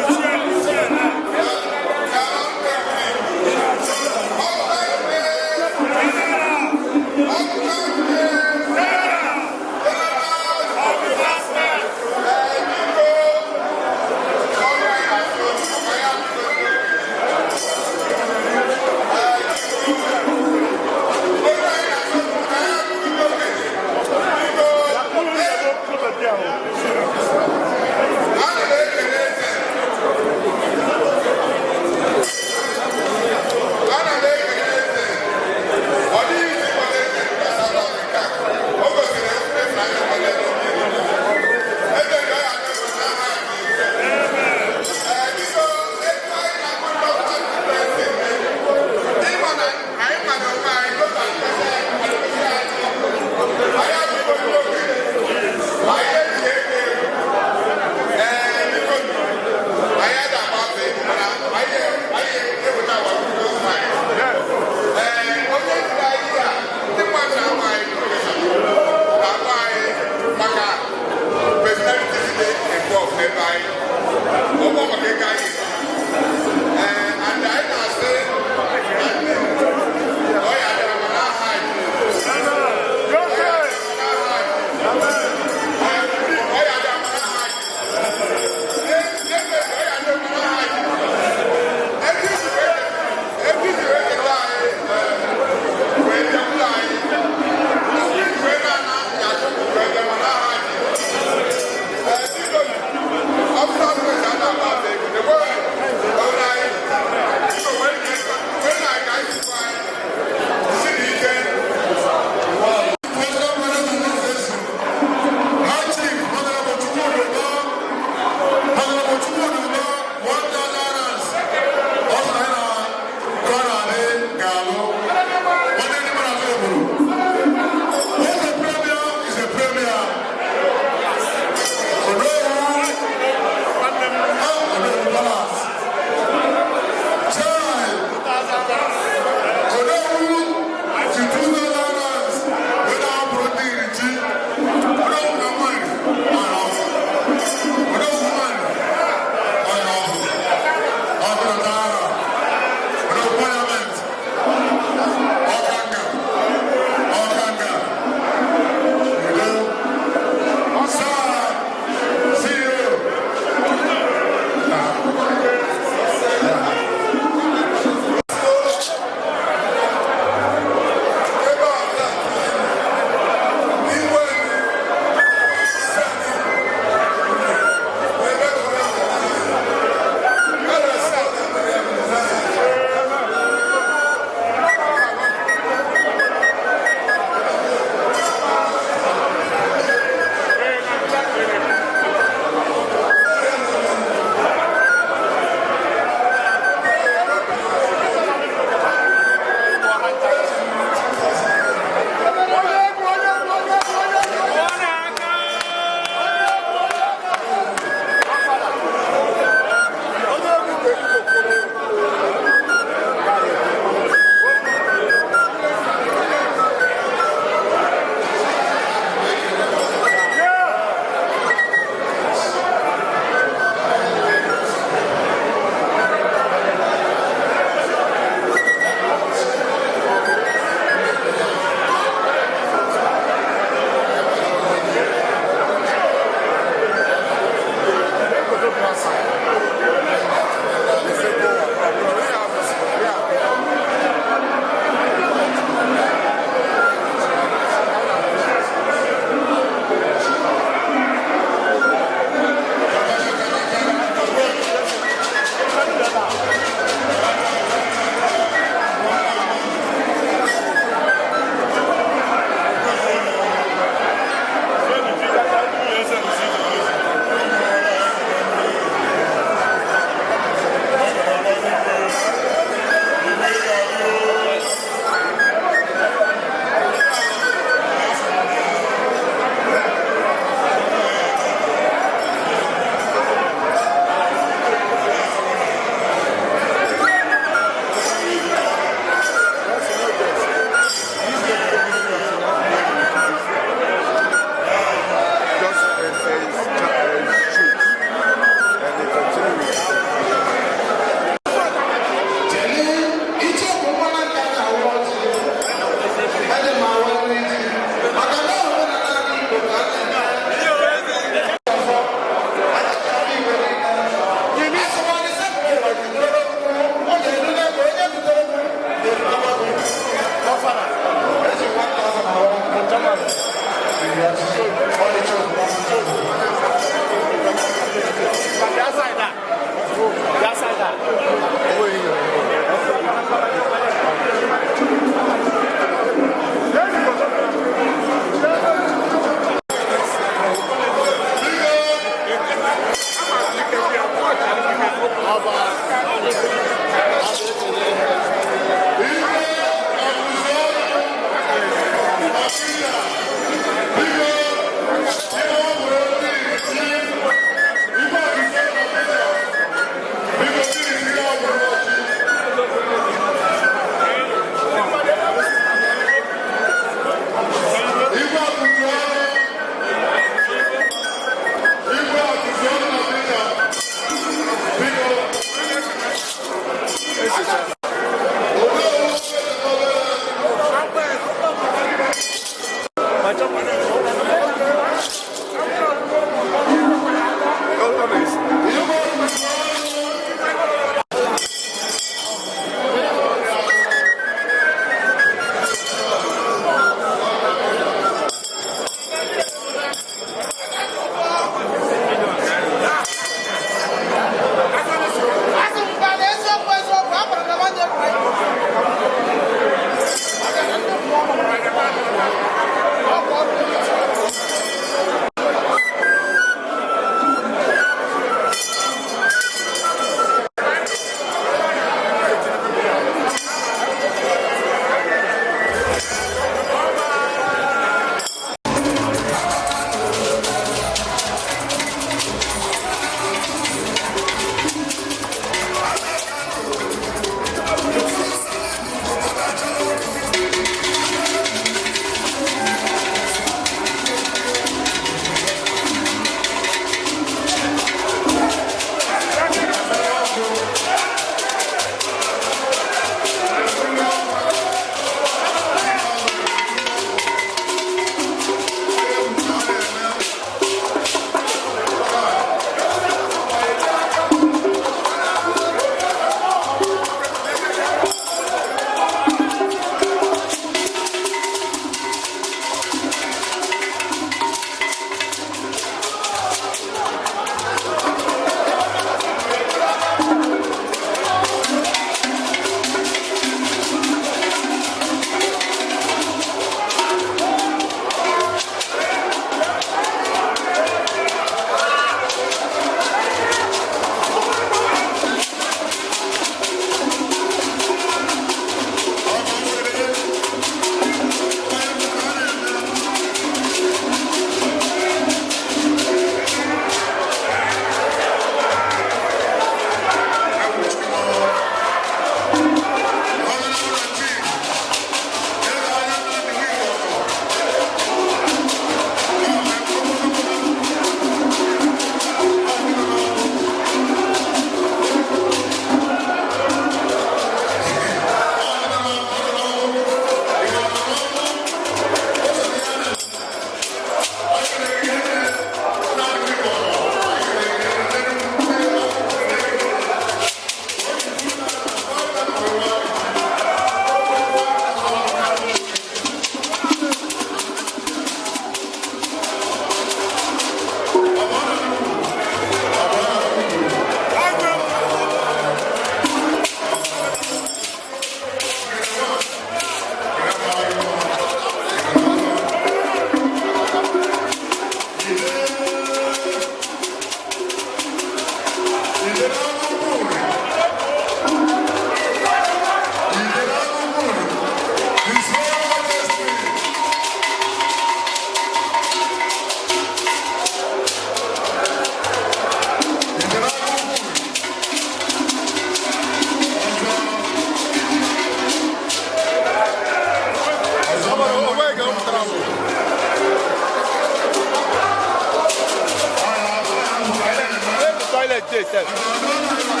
Toilet dey sef.